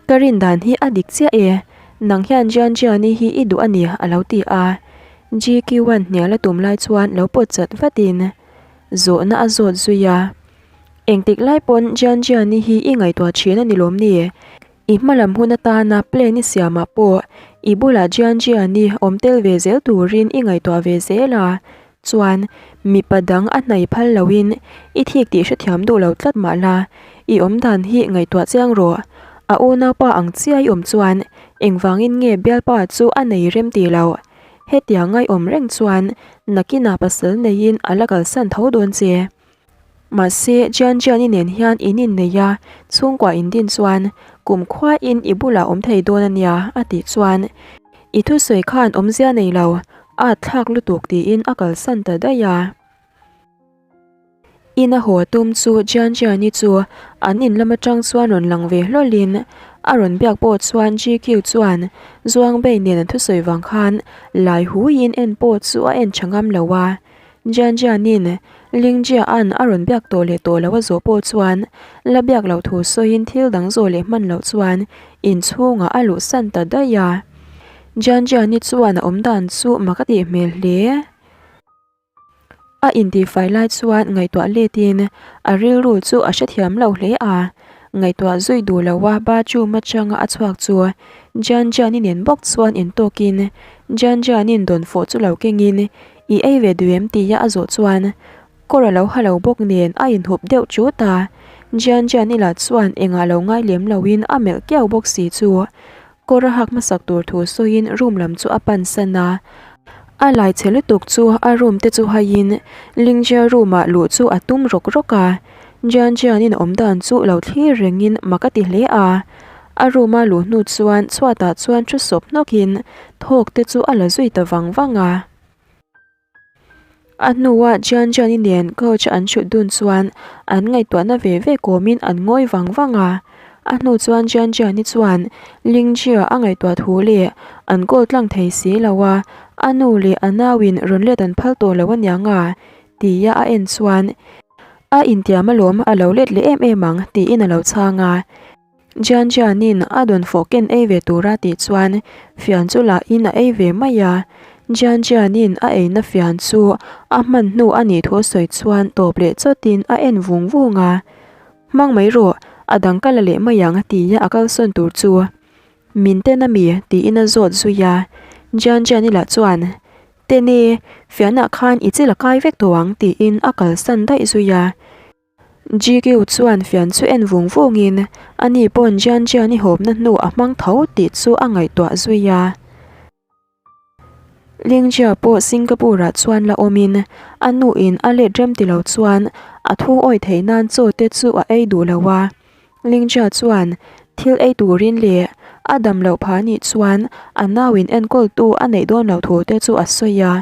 Ka rin dan hi a dik chiah e, nang hian Jian Jiani hi i duh a ni a lo ti a. GQ-a'n hnial a tum lai chuan lo pawt chat vatin zawhna a zawt zui a. Engtik lai pawn Jian Jiani hi i ngaihtuah thin a ni lawm ni? I hmalam hun atana plan i siamah pawh I bulah Jian Jian-i awm tel ve zel turin i ngaihtuah ve zel a, chuan mipa dang a hnai phal loin i thik tih hrethiam duh lo tlat mah la, i awm dan hi ngaihtuah chiang rawh. A unaupa ang chiah i awm chuan engvangin nge bialpa chu a nei rem ti lo? Hetiang ngaihawm reng chuan nakinah pasal neiin a la kalsan tho dawn che. Mahse, Jian Jian-i nen hian in innei a, chhungkua in din chuan kum khuain i bulah awm thei dawn a nia, a tih chuan i thusawi khan awmzia nei lo, at thlak lutuk tiin a kalsan ta daih a. Ina haw tum chu Jian Jian-i chu an in lam atang chuan rawn lang ve hlawlin a rawn biak pawh chuan GQ chuan Zuang Bei nen an thusawi vang khan lai huiin en pawh chu a en tha ngam lo a. Jian Jian-in Ling Jia-a'n a rawn biak tawh leh tawh lo a zawh pawh chuan la biak loh thu sawiin thil dang zawh leh hman loh chuan inchhungah a luhsan ta daih a. Jian Jian-i chuan a awmdan chu mak a tih hmel hle. A intihfai lai chuan ngaihtuah letin a rilru chu a hrethiam lo hle a, ngaihtuah zui duh loa bathroom atanga a chhuak chu Jian Jian-i nen bawk chuan intawkin Jian Jian-in dawnfawh chu lo kengin I ei ve duh em tia a zawh chuan kawr a lo ha lo bawk nen a inhup deuh chut a, Jian Jian-i lah chuan engah lo ngai lem loin a melh kiau bawk si chu Kawr a hak hmasak tur thu sawiin room lam chu a pan san a, a lai chhe lutuk chu a room te chu haiin Lingjia room ah luh chu a tum rawk rawk a, Jian Jian in a awm dan chu lo thlir rengin mak a ti hle a, a room a luh hnu chuan chhuatah chuan thu sawp hnawkin thawk te chu a la zui ta vang vang a. A hnuah Jian Jian-i nen couch an thut dun chuan an ngaihtuahna ve ve kawmin an ngawi vang vang a. A hnu chuan Jian Jian-i chuan Ling Jia a ngaihtuah thu leh an call tlang thei si lo a, a nu leh a nauin rawn let an phal tawh lo aniang a tia a en chuan a intiam alawm a lo let leh em em ang tiin a lo chhang a. Jian Jianin a dawn fawh ken ei ve tura tih chuan fian chu lahin a ei ve mai a. Jian Jianin a eina fian chu a hman hnu a nih thu sawi chuan tawp leh chawtin a en vung vung a. Hmang mai rawh, a dang ka la leh mai ang tia a kalsawn tur chu min ten a mi tiin a zawt zui a. Jian Jiani lah chuan, Ten e, fianah khan i chil a kai vek tawh ang tiin a kalsan daih zui a. GQ chuan fian chu en vung vungin ani pawn Jian Jian i hawpna hnu a hmang tho tih chu a ngaihtuah zui a. Ling Jia pawh Singapore-ah chuan la awmin a nuin a let rem ti lo chuan a thu awi theih nan chaw te chu a ei duh lo a. Ling Jia chuan thil ei turin leh a dam loh phah anih chuan a nauin enkawltu a neih dawn loh thu te chu a sawi a.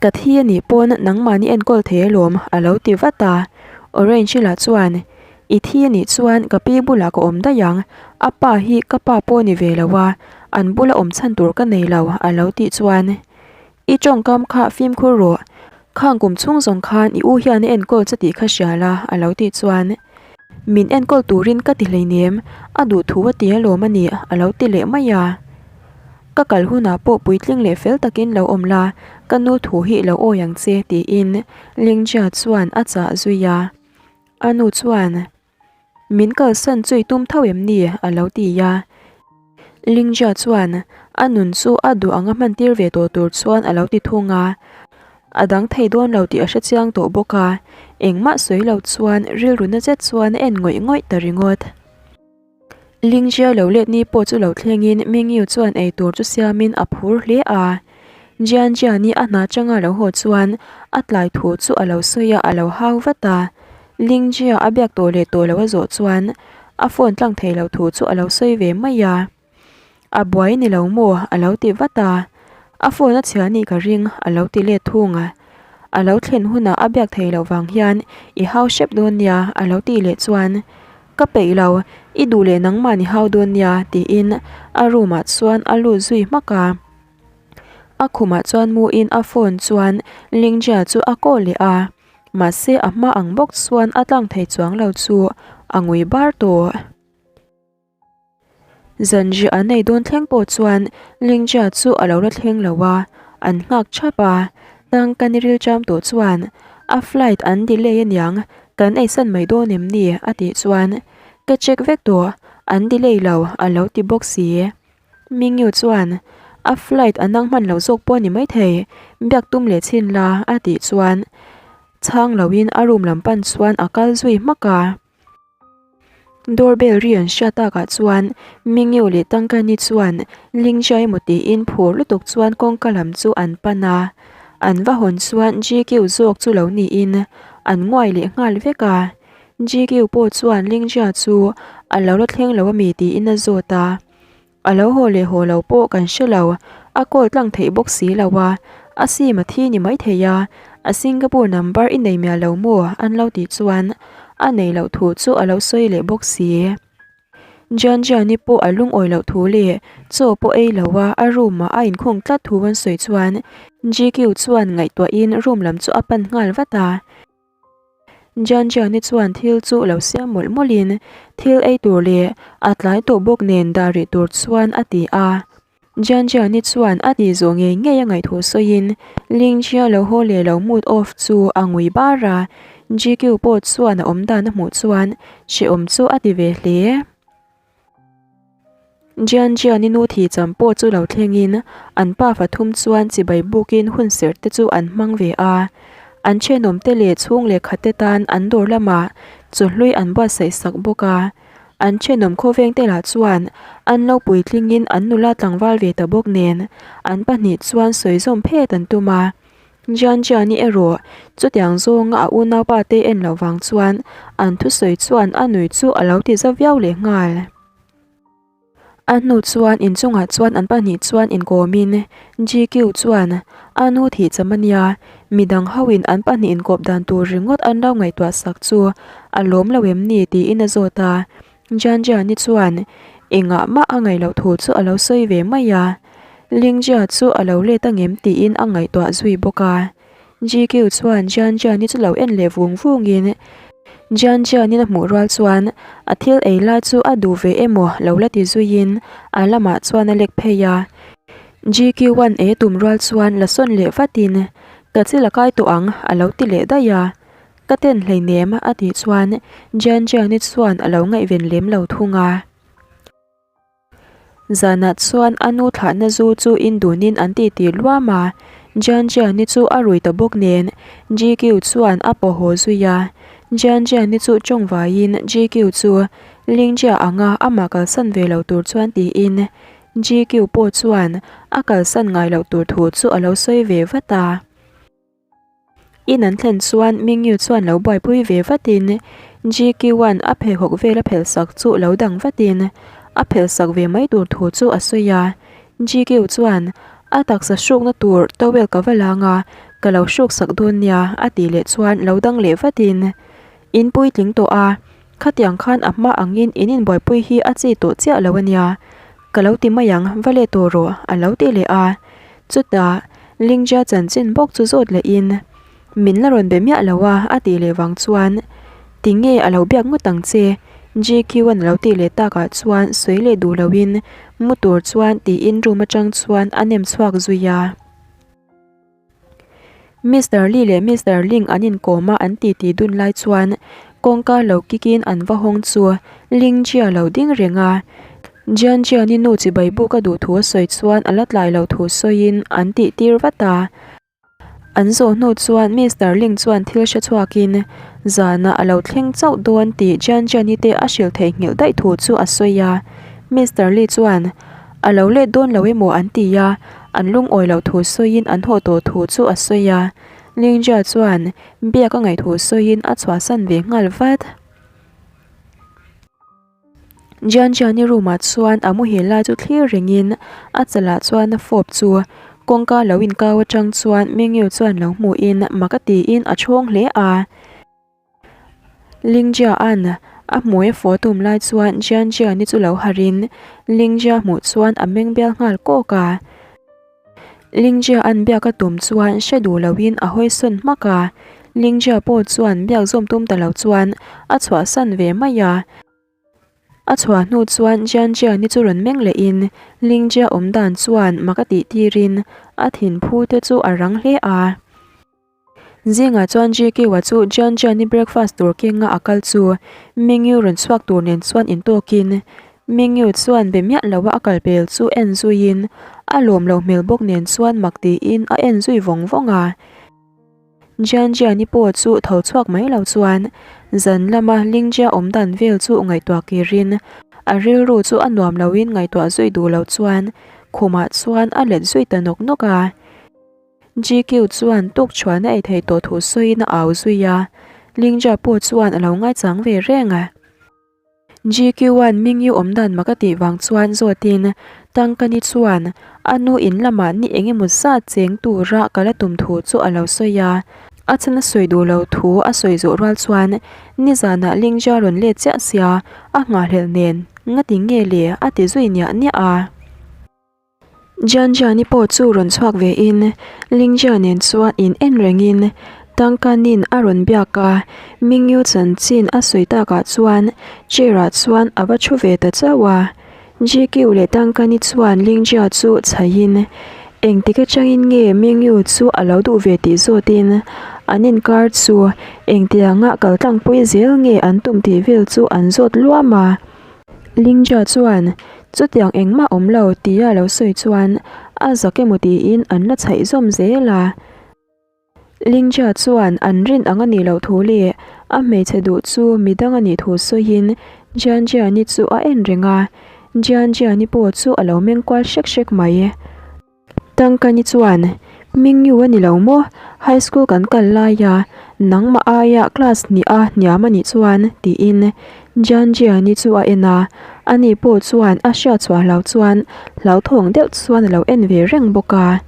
Ka thi a nih pawn nangmahni enkawl thei alawm a lo ti vat a. Orange lah chuan, I thi a nih chuan ka pi bulah ka awm daih ang, a pa hi ka pa pawh ni ve lo a, an bula awm chhan tur ka nei lo a lo tih chuan, I tawngkam kha fimkhur rawh, khang kum chhung zawng khan i u hian a enkawl che tih kha hria la a lo tih chuan, Min enkawl turin ka ti hleinem, a duh thu a ti alawm a nih a lo ti leh mai a. Ka kal hunah pawh puitling leh fel takin lo awm la, ka nu thu hi lo awi ang che tiin Lingjia chuan a chah zui a. A nu chuan, Min kalsan chu i tum tho em ni? a lo ti a. Lingjia chuan a nun chu a duh anga hman tir ve tawh tur chuan a lo ti thung a. A dang thei dawn lo tih a hrechiang tawh bawk a, engmah sawi lo chuan rilru na zet chuan a en ngawih ngawih ta ringawt. Lingjia lo let ni pawh chu lo thlengin Mingyu chuan eitur chu siamin a phur hle a. Jian Jiani a hna changa lo haw chuan a tlai thu chu a lo sawi a, a lo hau vat a. Lingjia a biak tawh leh tawh lo a zawh chuan a phone tlang thei lo thu chu a lo sawi ve mai a. A buai ni lo maw? a lo ti vat a. A phone a chhia nih ka ring a lo ti let thung a. A lo thlen hunah a biak thei loh vang hian i hau hrep dawn nia a lo tih leh chuan Ka peih lo, i duh leh nangmah ni hau dawn nia tiin a room ah chuan a lut zui hmak a. A khumah chuan muin a phone chuan Lingjia chu a call leh a, mahse a hma ang bawk chuan a tlang thei chuang lo chu a ngui bar tawh. Zanriah an ei dawn thleng pawh chuan Lingjia chu a lo la thleng lo a, an nghak thap a. Tangka ni ril cham tawh chuan a flight an delay aniang kan eisan mai dawn em ni a tih chuan ka check vek tawh an delay lo a lo ti bawk si. Mingyu chuan. A flight a nang hman lo zawk pawh a ni maithei, biak tum leh chhin la a tih chuan chhang loin a room lam pan chuan a kal zui hmak a. Door bell ri an hriat takah chuan Mingyu leh Tangkani chuan Lingzhai emaw tiin phur lutuk chuan kawngka lam chu an pan a. An va hawn chuan GQ zawk chu lo niin an nguai leh nghal vek a. GQ pawh chuan Lingzhia chu a lo la thleng lo ami tiin a zawt a. A lo haw leh haw lo pawh kan hre lo, a call tlang theih bawk si lo a, a sim a thi ni mai thei a, a Singapore number i nei miah lo maw an lo tih chuan a nei loh thu chu a lo sawi leh bawk si. Jianjiani pawh a lungawi loh thu leh chaw pawh ei lo a, a room ah a inkhung tlat thu an sawi chuan GQ chuan ngaihtuahin room lam chu a pan nghal vat a. Jianjiani chuan thil chu lo siam mawlh mawlhin thil ei tur leh a tlai tawh bawk nen dah rih tur chuan a ti a. Jianjiani chuan a tih zawh ngei ngei a ngaih thu sawiin Lingjia lo haw leh lo mood off chu a ngui bar a, GQ pawh chuan a awm dan a hmuh chuan hrehawm chu a ti ve hle. Jianjiani nu thi cham pawh chu lo thlengin an pa fathum chuan chibai bukin hun serh te chu an hmang ve a. An thenawm te leh chhung leh khat te tan an dawr lamah chawhlui an buatsaih sak bawk a. An thenawm khawveng te lah chuan an lo puitlingin an nula tlangval ve ta bawk nen an pahnih chuan sawi zawm phet an tum a. Jianjiani erawh chutiang zawnga a unaupa te en loh vang chuan an thusawi chuan a nui chu a lo ti za viau leh nghal. A hnu chuan inchungah chuan an pahnih chuan inkawmin GQ chuan a nu thih cham a nia, midang hoin an pahnih inkawp dan tur ringawt an lo ngaihtuah sak chu a lawm lo em ni tiin a zawt a. Jianjiani chuan engah mah a ngaih loh thu chu a lo sawi ve mai a, Lingjia chu a lo let angem tiin a ngaihtuah zui bawk a. GQ chuan Jianjiani chu lo en leh vung vungin Jianjianin a hmuh rual chuan a thil ei lai chu a duh ve emaw lo la ti zuiin a lamah chuan a lek phei a. GQ-a'n ei a tum rual chuan la sawn leh vatin Ka chil a kai tawh ang a lo ti leh daih a. Ka ten hleinem a tih chuan Jianjiani chuan a lo ngaihven lem lo thung a. Zanah chuan a nu thlahna zu chu in dunin an titi luam a, Jianjiani chu a rui ta bawk nen GQ chuan a paw haw zui a. Jianjiani chu tawng vaiin GQ chu Lingjia anga amah kalsan ve lo tur chuan tiin GQ pawh chuan a kalsan ngai loh tur thu chu a lo sawi ve vat a. In an thlen chuan Mingyu chuan lo buaipui ve vatin GQ-a'n a pheikhawk vel a phelh sak chu lo dang vatin a phelh sak ve mai tur thu chu a sawi a. GQ chuan a taksa hrukna tur towel ka va lang a, ka lo hruk sak dawn nia a tih leh chuan lo dang leh vatin In puitling tawh a, khatiang khan a hma angin in inbuaipui hi a chi tawh chiah lo a nia. Ka lo ti mai ang, va let tawh rawh, a lo ti leh a. Chutah, Lingjia chanchin bawk chu zawt lehin, Min la rawn be miah lo a, a tih leh vang chuan, Tinge a lo biak ngawt ang che? GQ-a'n a lo tih leh takah chuan sawi leh duh loin mu tur chuan tiin room atang chuan a nem chhuak zui a. Mister Lee leh Mister Ling an inkawm a an titi dun lai chuan kawngka lo kikin an va hawng chu Ling Jia lo ding reng a. Jian Jian-i nu chibai buk a duh thu a sawi chuan a la tlai lo thu sawiin an tih tir vat a. An zawh hnu chuan Mister Ling chuan thil hre chhuakin zanah a lo thleng chauh dawn tih Jian Jian-i te a hrilh theihnghilh daih thu chu a sawi a. Mister Lee chuan A lo let dawn lo emaw an ti a, an lungawi loh thu sawiin an haw tawh thu chu a sawi a. Lingjia chuan biak a ngaih thu sawiin a chhuahsan ve nghal vat. Jianjiani room ah chuan a muhil lai chu thlir rengin a chalah chuan a fawp chu kawngka lo inkau atang chuan Mingyu chuan lo hmuhin mak a tiin a chhawng hle a. Lingjia-a'n a hmui a fawh tum lai chuan Jianjiani chu lo harhin Lingjia hmuh chuan a meng bial nghal kawk a. Lingjia-a'n biak a tum chuan hre duh loin a hawi sawn hmak a. Lingjia pawh chuan biak zawm tum ta lo chuan a chhuahsan ve mai a. A chhuah hnu chuan Jianjiani chu rawn meng lehin Lingjia awm dan chuan mak a tih tirin a thinphu te chu a rang hle a. Zingah chuan GQ-a chu Jian Jian-i breakfast tur kenga a kal chu Mingyu rawn chhuak tur nen chuan intawkin Mingyu chuan be miah loa a kal pel chu en zuiin A lawm lo hmel bawk nen chuan mak tiin a en zui vawng vawng a. Jianjiani pawh chu tho chhuak mai lo chuan zan lama Lingjia awm dan vel chu ngaihtuah kirin a rilru chu a nuam loin ngaihtuah zui duh lo chuan khumah chuan a let zui ta nawk nawk a. GQ chuan tuk chhuahna ei thei tawh thu sawiin a au zui a, Lingjia pawh chuan a lo ngaichang ve reng a. GQ-a'n Mingyu awm dan mak a tih vang chuan zawtin Tangkani chuan a nu in lamah ni eng emaw zat cheng tura kal a tum thu chu a lo sawi a. A chhan a sawi duh lo thu a sawi zawh rual chuan nizanah Lingjia rawn let chiah sia a nghahhlelh nen ngati nge le a ti zui niah niah a. Jianjiani pawh chu rawn chhuak ve in Lingjia nen chuan in en reng in Tangkanin a rawn biak a, Mingyu chanchin a sawi takah chuan chair ah chuan a va thu ve ta chauh a. GQ leh Tangkani chuan Lingjia chu chhaih in engtik atangin nge Mingyu chu a lo duh ve tih zawt in an inkar chu engtianga kaltlangpui zel nge an tum tih vel chu an zawt luam a. Lingja chuan, Chutiang engmah awm lo, tia lo sawi chuan a zak emaw tiin an la chhaih zawm zel a. Lingja chuan an rin ang a nih loh thu leh a hmeichhe duh chu midang a nih thu sawiin Jianjiani chu a en reng a, Jianjiani pawh chu a lo meng kual hrek hrek mai. Tangkani chuan, Mingyu a ni lo maw? High school kan kal laia nangmah aia class hnih a hniam a nih chuan, tiin Jianjiani chu a en a. Ani pawh chuan a hriat chhuah hlau chuan hlauthawng deuh chuan a lo en ve reng bawk a.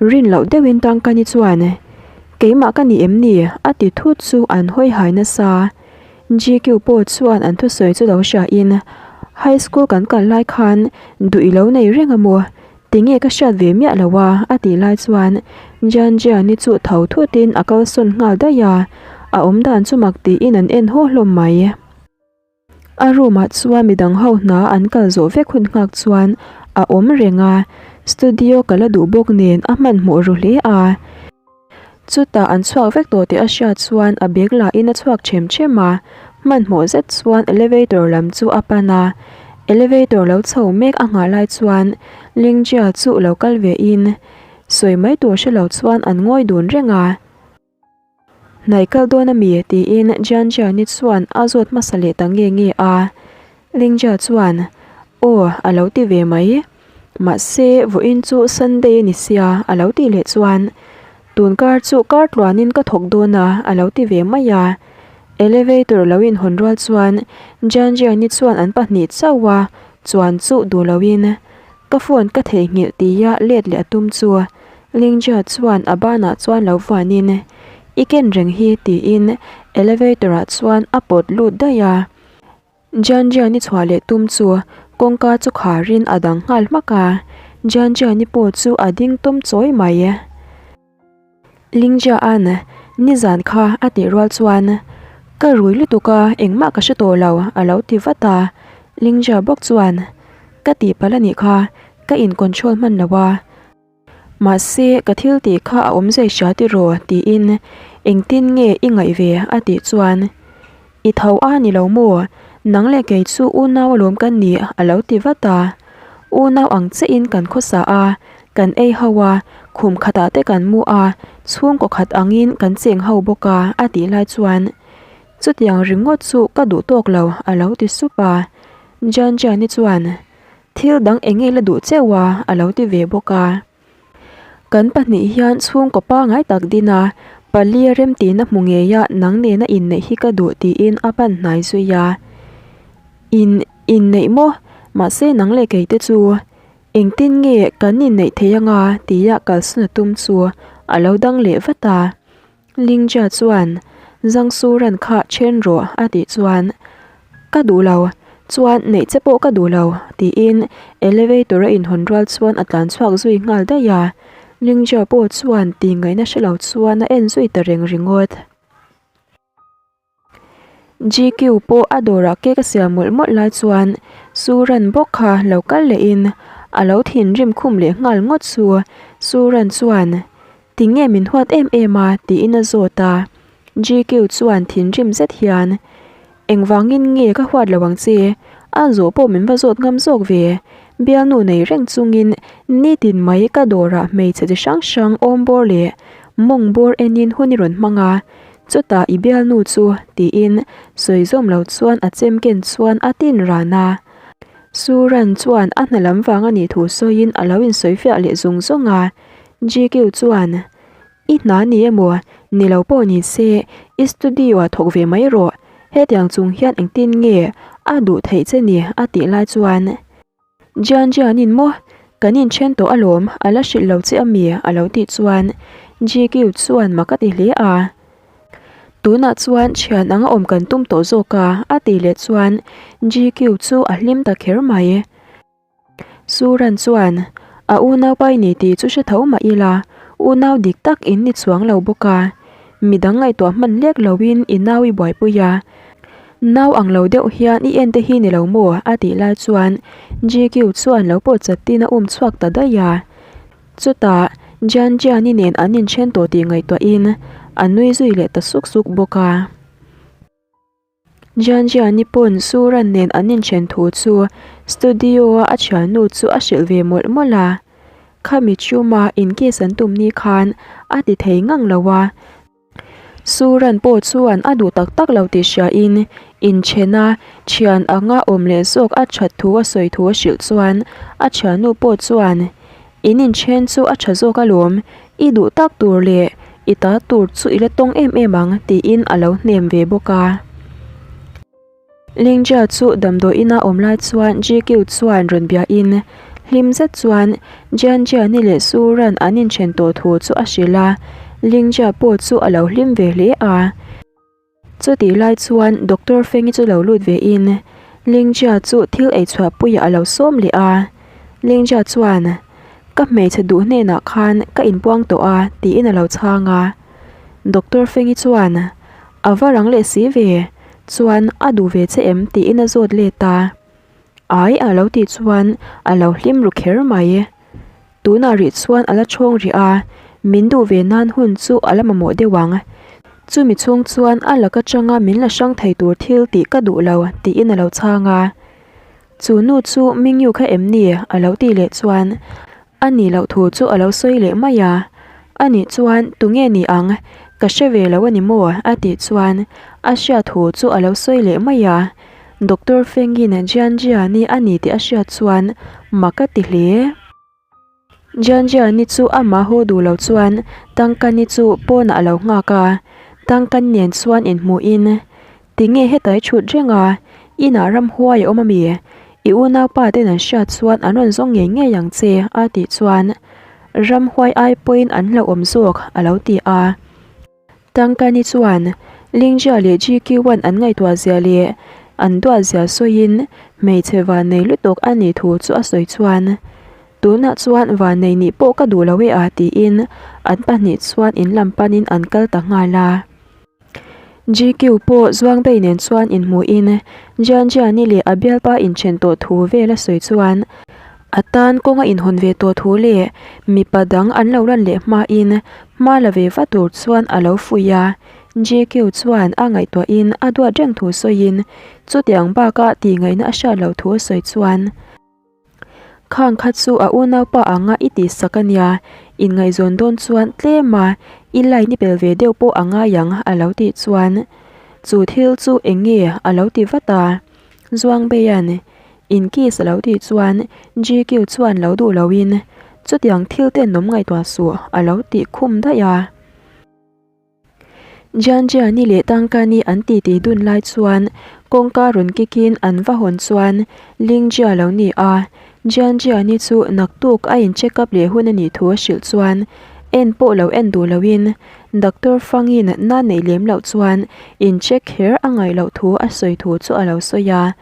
Rin loh deuhin Tangkani chuan, Keimah ka ni em ni? a ti thut chu an hawi hai nasa. GQ pawh chuan an thusawi chu lo hriain, High school kan kal lai khan duh i lo nei reng a maw? Tinge ka hriat ve miah lo a? a tih lai chuan Jianjiani chu tho thutin a kalsawn nghal daih a, a awm dan chu mak tiin an en haw hlawm mai. A room ah chuan midang ho hna an kal zawh vek hun nghak chuan a awm reng a, studio ka la duh bawk nen a hmanhmawh ru hle a. Chutah an chhuak vek tawh tih a hriat chuan a bag lah in a chhuak them them a, hmanhmawh zet chuan elevator lam chu a pan a, elevator lo chho mek a nghah lai chuan Lingjia chu lo kal ve in sawi mai tur hre lo chuan an ngawi dun reng a. Hnaih kal dawn a mi? tiin Jianjiani chuan a zawt hmasa leh ta nge nge a, Lingjia chuan aw a lo ti ve mai. Mahse, vawiin chu Sunday a ni sia, a lo tih leh chuan, Tun kar chu kar tluanin ka thawk dawn a, a lo ti ve mai a. Elevator lo inhawn rual chuan Jianjiani chuan an pahnih chauh a, chuan chu duh loin, Ka phone ka theihnghilh tia let leh a tum chu Lingjia chuan a banah chuan lo vuanin, I ken reng hi tiin elevator ah chuan a pawt lut daih a. Jianjiani chhuah leh tum chu kawngka chu kharin a dang nghal hmak a, Jianjiani pawh chu a ding tawm chawi mai. Lingjia'n nizan kha a tih rual chuan, Ka rui lutuk a, engmah ka hre tawh lo a lo ti vat a. Lingjia bawk chuan, Ka tihpalh a nih kha, ka in control hman lo a. Mahse, ka thil tih kha a awm zai hria tiraw? tiin engtin nge i ngaih ve? a tih chuan, I tho a ni lo maw? Nang leh kei chu unau alawm kan ni a lo ti vat a. Unau ang chiahin kan khawsa a, kan ei ho a, khum khatah te kan mu a, chhungkaw khat angin kan cheng ho bawk a a tih lai chuan, Chutiang ringawt chu ka duh tawk lo a lo ti sup a. Jianjiani chuan, Thil dang eng nge la duh cheu a? a lo ti ve bawk a. Kan pahnih hian chhungkaw pangai tak din a, pali a remtihna hmu ngei a nang nena inneih hi ka duh tiin a pan hnai zui a. In inneih maw? Mahse nang leh kei te chu engtin nge kan inneih thei anga tia kalsan a tum chu a lo dang leh vat a. Lingjia chuan, Zangsuran kha then rawh a tih chuan, Ka duh lo, chuan neih che pawh ka duh lo, tiin elevator a inhawn rual chuan a tlan chhuak zui nghal daih a. Lingjia pawh chuan tih ngaihna hre lo chuan a en zui ta reng ringawt. GQ pawh a dawrah cake a siam mawlh mawlh lai chuan Suran bawk kha lo kal lehin a lo thinrim khum leh nghal ngawt chu Suran chuan Tinge min huat em em a? tiin a zawt a. GQ chuan thinrim zet hian Engvangin nge ka huat lo ang che? A zawh pawh min va zawt ngam zawk ve. Bialnu nei reng chungin nitin mai ka dawrah hmeichhe chi hrang hrang awm bawr leh mawng bawr enin hun i rawn hmang a, chutah i bialnu chu tiin sawi zawm lo chuan a chem ken chuan a tin ran a. Suran chuan a hna lam vang a nih thu sawiin a lo insawi fiah leh zung zung a, GQ chuan, I hna ni emaw, ni lo pawh ni se, i studio-ah thawk ve mai rawh, hetiang chung hian engtin nge a duh theih che ni a tih lai chuan, Jian Jianin maw, kan inthen tawh alawm, a la hrilh lo che ami a lo tih chuan GQ chuan mak a ti hle a. Tunah chuan thian anga awm kan tum tawh zawk a, a tih leh chuan GQ chu a hlim ta kher mai. Suran chuan, A unaupa i ni tih chu hre tho mah ila, unau dik tak in ni chuang lo bawk a. Midang ngaihtuah hman lek loin i nau i buaipui a. Nau ang lo deuh hian i en te hi ni lo maw? a tih lai chuan GQ chuan lo pawh chatin a um chhuak ta daih a. Chutah Jian Jiani nen an inthen tawh tih ngaihtuahin a nui zui leh ta suk suk bawk a. Jian Jiani pawn Suran nen an inthen thu chu studio-a a thiannu chu a hrilh ve mawlh mawlh a. Khami chuma inkiss an tum ni khan a ti thei ngang lo a. Suran pawh chuan a duh tak tak lo tih hriain inthena thian anga awm leh zawk a that thu a sawi thu a hrilh chuan a thiannu pawh chuan In inthen chu a tha zawk alawm, i duh tak tur leh i ta tur chu i la tawng em em ang tiin a lo hnem ve bawk a. Lingjia chu damdawi ina awm lai chuan GQ chuan rawn biain hlim zet chuan Jianjiani leh Su Ran an inthen tawh thu chu a hrilh a, Lingjia pawh chu a lo hlim ve hle a. Chutih lai chuan Doctor Fengi chu lo lut ve in Lingjia chu thil ei chhuah puiah a lo sawm leh a. Lingjia chuan, Ka hmeichhe duh hnenah khan ka inpuang tawh a tiin a lo chhang a. Doctor Fengi chuan, A va rang leh si ve, chuan a duh ve che em tiin a zawt let a. Ai a lo tih chuan a lo hlim ru kher mai. Tunah rih chuan a la chhawng rih a, min duh ve nan hun chu a la mamawh deuh ang. Chumi chhung chuan a lak atanga min la hrang thei tur thil tih ka duh lo tiin a lo chhang a. Chu nu chu Mingyu kha em ni? a lo tih leh chuan a nih loh thu chu a lo sawi leh mai a. A nih chuan tunge ni ang? Ka hre ve lo a ni maw? a tih chuan a hriat thu chu a lo sawi leh mai a. Doctor Fengin Jianjiani a ni tih a hriat chuan mak a ti hle. Jianjiani chu amah haw duh lo chuan Tangkani chu pawnah a lo nghak a, Tangkani nen chuan inhmuhin, Tinge hetai chhut reng a, inah ramhuai a awm ami? I unaupa ten an hriat chuan an rawn zawng ngei ngei ang che a tih chuan ramhuai ai pawhin an hlauhawm zawk a lo ti a. Tangkani chuan Lingjia leh GQ-a'n an ngaihtuah zia leh an duat zia sawiin hmeichhe vannei lutuk a nih thu chu a sawi chuan, Tunah chuan vannei nih pawh ka duh lo e a tiin an pahnih chuan in lam panin an kal ta nghal a. GQ pawh Zuangbei nen chuan inhmuhin Jianjiani leh a bialpa inthen tawh thu vel a sawi chuan A tan kawng a inhawn ve tawh thu leh mipa dang an lo lan leh hmain hma la ve va tur chuan a lo fuih a. JQ chuan a ngaihtuahin a duat reng thu sawiin chutiang baka tihngaihna a hriat loh thu a sawi chuan, Khang kha chu a unaupa anga i tihsak a nia, inngaihzawn dawn chuan tlem a, i line i pel ve deuh pawh a ngai ang a lo tih chuan chu thil chu eng nge a lo ti vat a. Zuangbeia'n In kiss a lo tih chuan GQ chuan lo duh loin chutiang thil te nawm ngaihtuah suh a lo tih khum daih a. Jianjiani leh Tangkani an titi dun lai chuan kawngka rawn kikin an va hawn chuan Lingjia lo ni a, Jianjiani chu naktuk a in check up leh hun a nih thu a hrilh chuan en pawh lo en duh loin Doctor Fangin na neih lem loh chuan in check kher a ngaih loh thu a sawi thu chu a lo sawi a.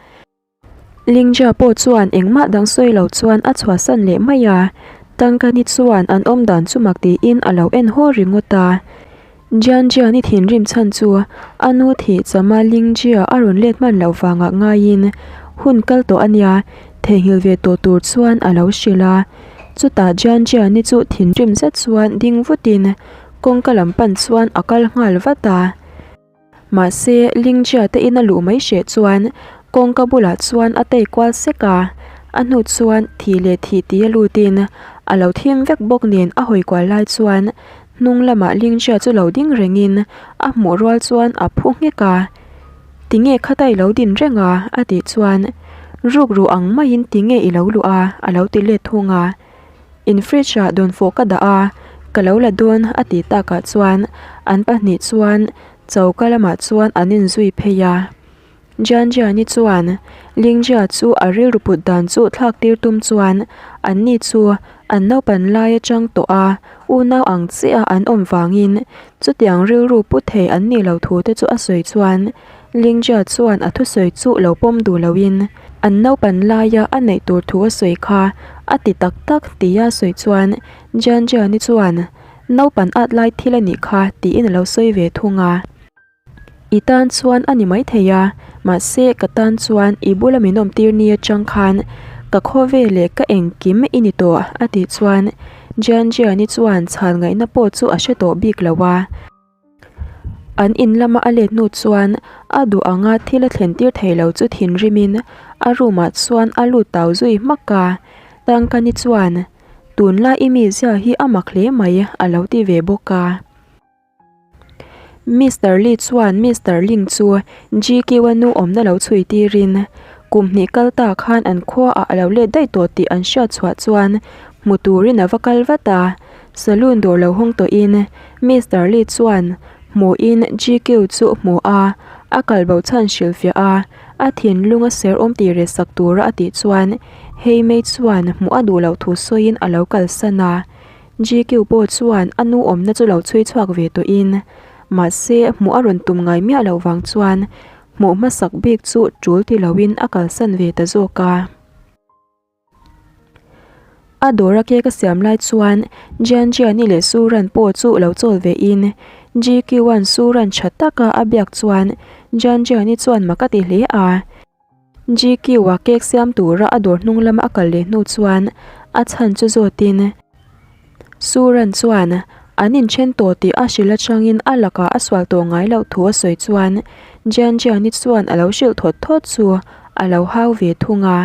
Lingjia pawh chuan engmah dang sawi lo chuan a chhuahsan leh mai a, Tangkani chuan an awm dan chu mak tiin a lo en haw ringawt a. Jianjiani thinrim chhan chu a nu thih chama Lingjia a rawn let hman loh vangah ngaiin hun kal tawh a nia, theihnghilh ve tawh tur chuan a lo hrilh a. Chutah Jianjiani chu thinrim zet chuan ding vutin kawngka lam pan chuan a kal nghal vat a. Mahse, Lingjia te in a luh mai hreh chuan Kawngka bulah chuan a tei kual sek a, a hnu chuan thih leh thih tia lutin a lo thim vek bawk nen a hawi kual lai chuan hnung lamah Lingjia chu lo ding rengin a hmuh rual chuan a phu nghek a. Tinge khata i lo din reng a? a tih chuan ruk ruh ang maiin tinge i lo luh a? a lo ti let thung a. In fridge ah dawnfawh ka dah a, ka lo la dawn a tih takah chuan an pahnih chuan choka lamah chuan an inzui phei a. Jianjiani chuan Lingjia chu a rilru put dan chu thlak tir tum chuan anni chu an naupan lai atang tawh a, unau ang chiah an awm vangin chutiang rilru pu thei an nih lo thu te chu a sawi chuan Lingjia chuan a thusawi chu lo pawm duh loin an naupan laia a neih tur thu a sawi kha a ti tak tak tia sawi chuan Jianjiani chuan naupan at lai thil a nih kha tiin a lo sawi ve thung a. I tan chuan a ni maithei a, mahse ka tan chuan i bula min awm tir ni atang khan ka khawvel leh ka engkim i ni tawh a tih chuan Jianjiani chuan chhan ngaihna pawh chu a hre tawh bik lo a. An in lama a let hnu chuan a duh anga thil a thlen tir thei lo chu thinrimin a room ah chuan a lut tau zui hmak a, Tangkani chuan tunlai i mizia hi a mak hle mai a lo ti ve bawk a. Mister Lee chuan Mister Ling chu GQ-a nu awmna lo chhui tirin kum hnih kal ta khan an khuaah a lo let daih tawh tih an hriat chhuah chuan hmu turin a va kal vat a. Saloon dawr lo hawng tawhin Mister Lee chuan hmuhin GQ chu hmu a, a kal bo chhan hrilhfiah a, a thinlung a ser awm tih reh sak tura a tih chuan Heimei chuan hmuh a duh loh thu sawiin a lo kalsan a. GQ pawh chuan a nu awmna chu lo chhui chhuak ve tawhin, mahse hmuh a rawn tum ngai miah loh vang chuan hmuh hmasak bik chu tul ti loin a kalsan ve ta zawk a. A dawra cake a siam lai chuan Jianjiani leh Suran pawh chu lo chawl vein GQ-a'n Suran tha taka a biak chuan Jianjiani chuan mak a ti hle a. GQ-a cake siam tura a dawr hnung lama a kal leh hnu chuan a chhan chu zawtin Suran chuan an inthen tawh tih a hrilh atangin a lakah a sual tawh ngai loh thu a sawi chuan Jianjiani chuan a lo hrilh thawt thawt chu a lo hau ve thung a.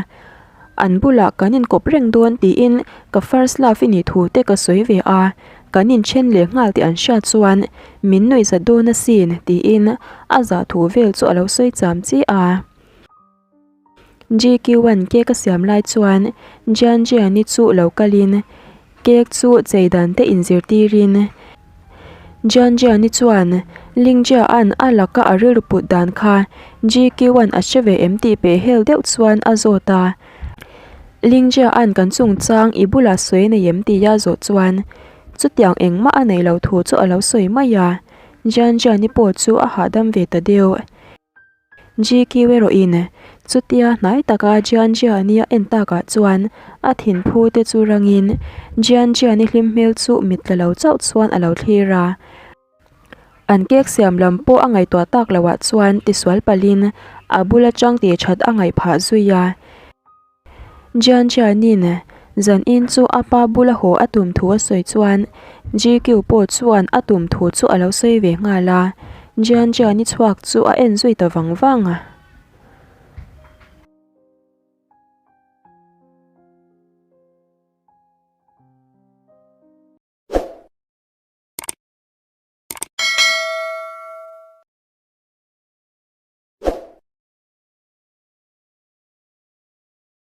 An bulah kan inkawp reng dawn tiin ka first love i nih thu te ka sawi ve a, kan inthen leh nghal tih an hriat chuan min nuihzat dawn asin tiin a zah thu vel chu a lo sawi cham chi a. GQ-a'n cake a siam lai chuan Jianjiani chu lo kalin cake chu chei dan te inzirtirin Jianjiani chuan Lingjia-a'n a laka a rilru put dan kha GQ-a'n a hre ve em tih peh hel deuh chuan a zawt a. Lingjia-a'n kan chungchang i bulah sawi nei em tia zawh chuan chutiang engmah a neih loh thu chu a lo sawi mai a, Jianjiani pawh chu a hahdam ve ta deuh. GQ erawhin chutia hnai taka Jianjiani a en takah chuan a thinphu te chu rangin Jianjiani hlim hmel chu mit tla lo chauh chuan a lo thlir a. An cake siam lam pawh a ngaihtuah tak loah chuan tisual palhin a bul atang tih that a ngaih phah zui a. Jianjianin zanin chu a pa bula haw a tum thu a sawi chuan GQ pawh chuan a tum thu chu a lo sawi ve nghal a, Jianjiani chhuak chu a en zui ta vang vang.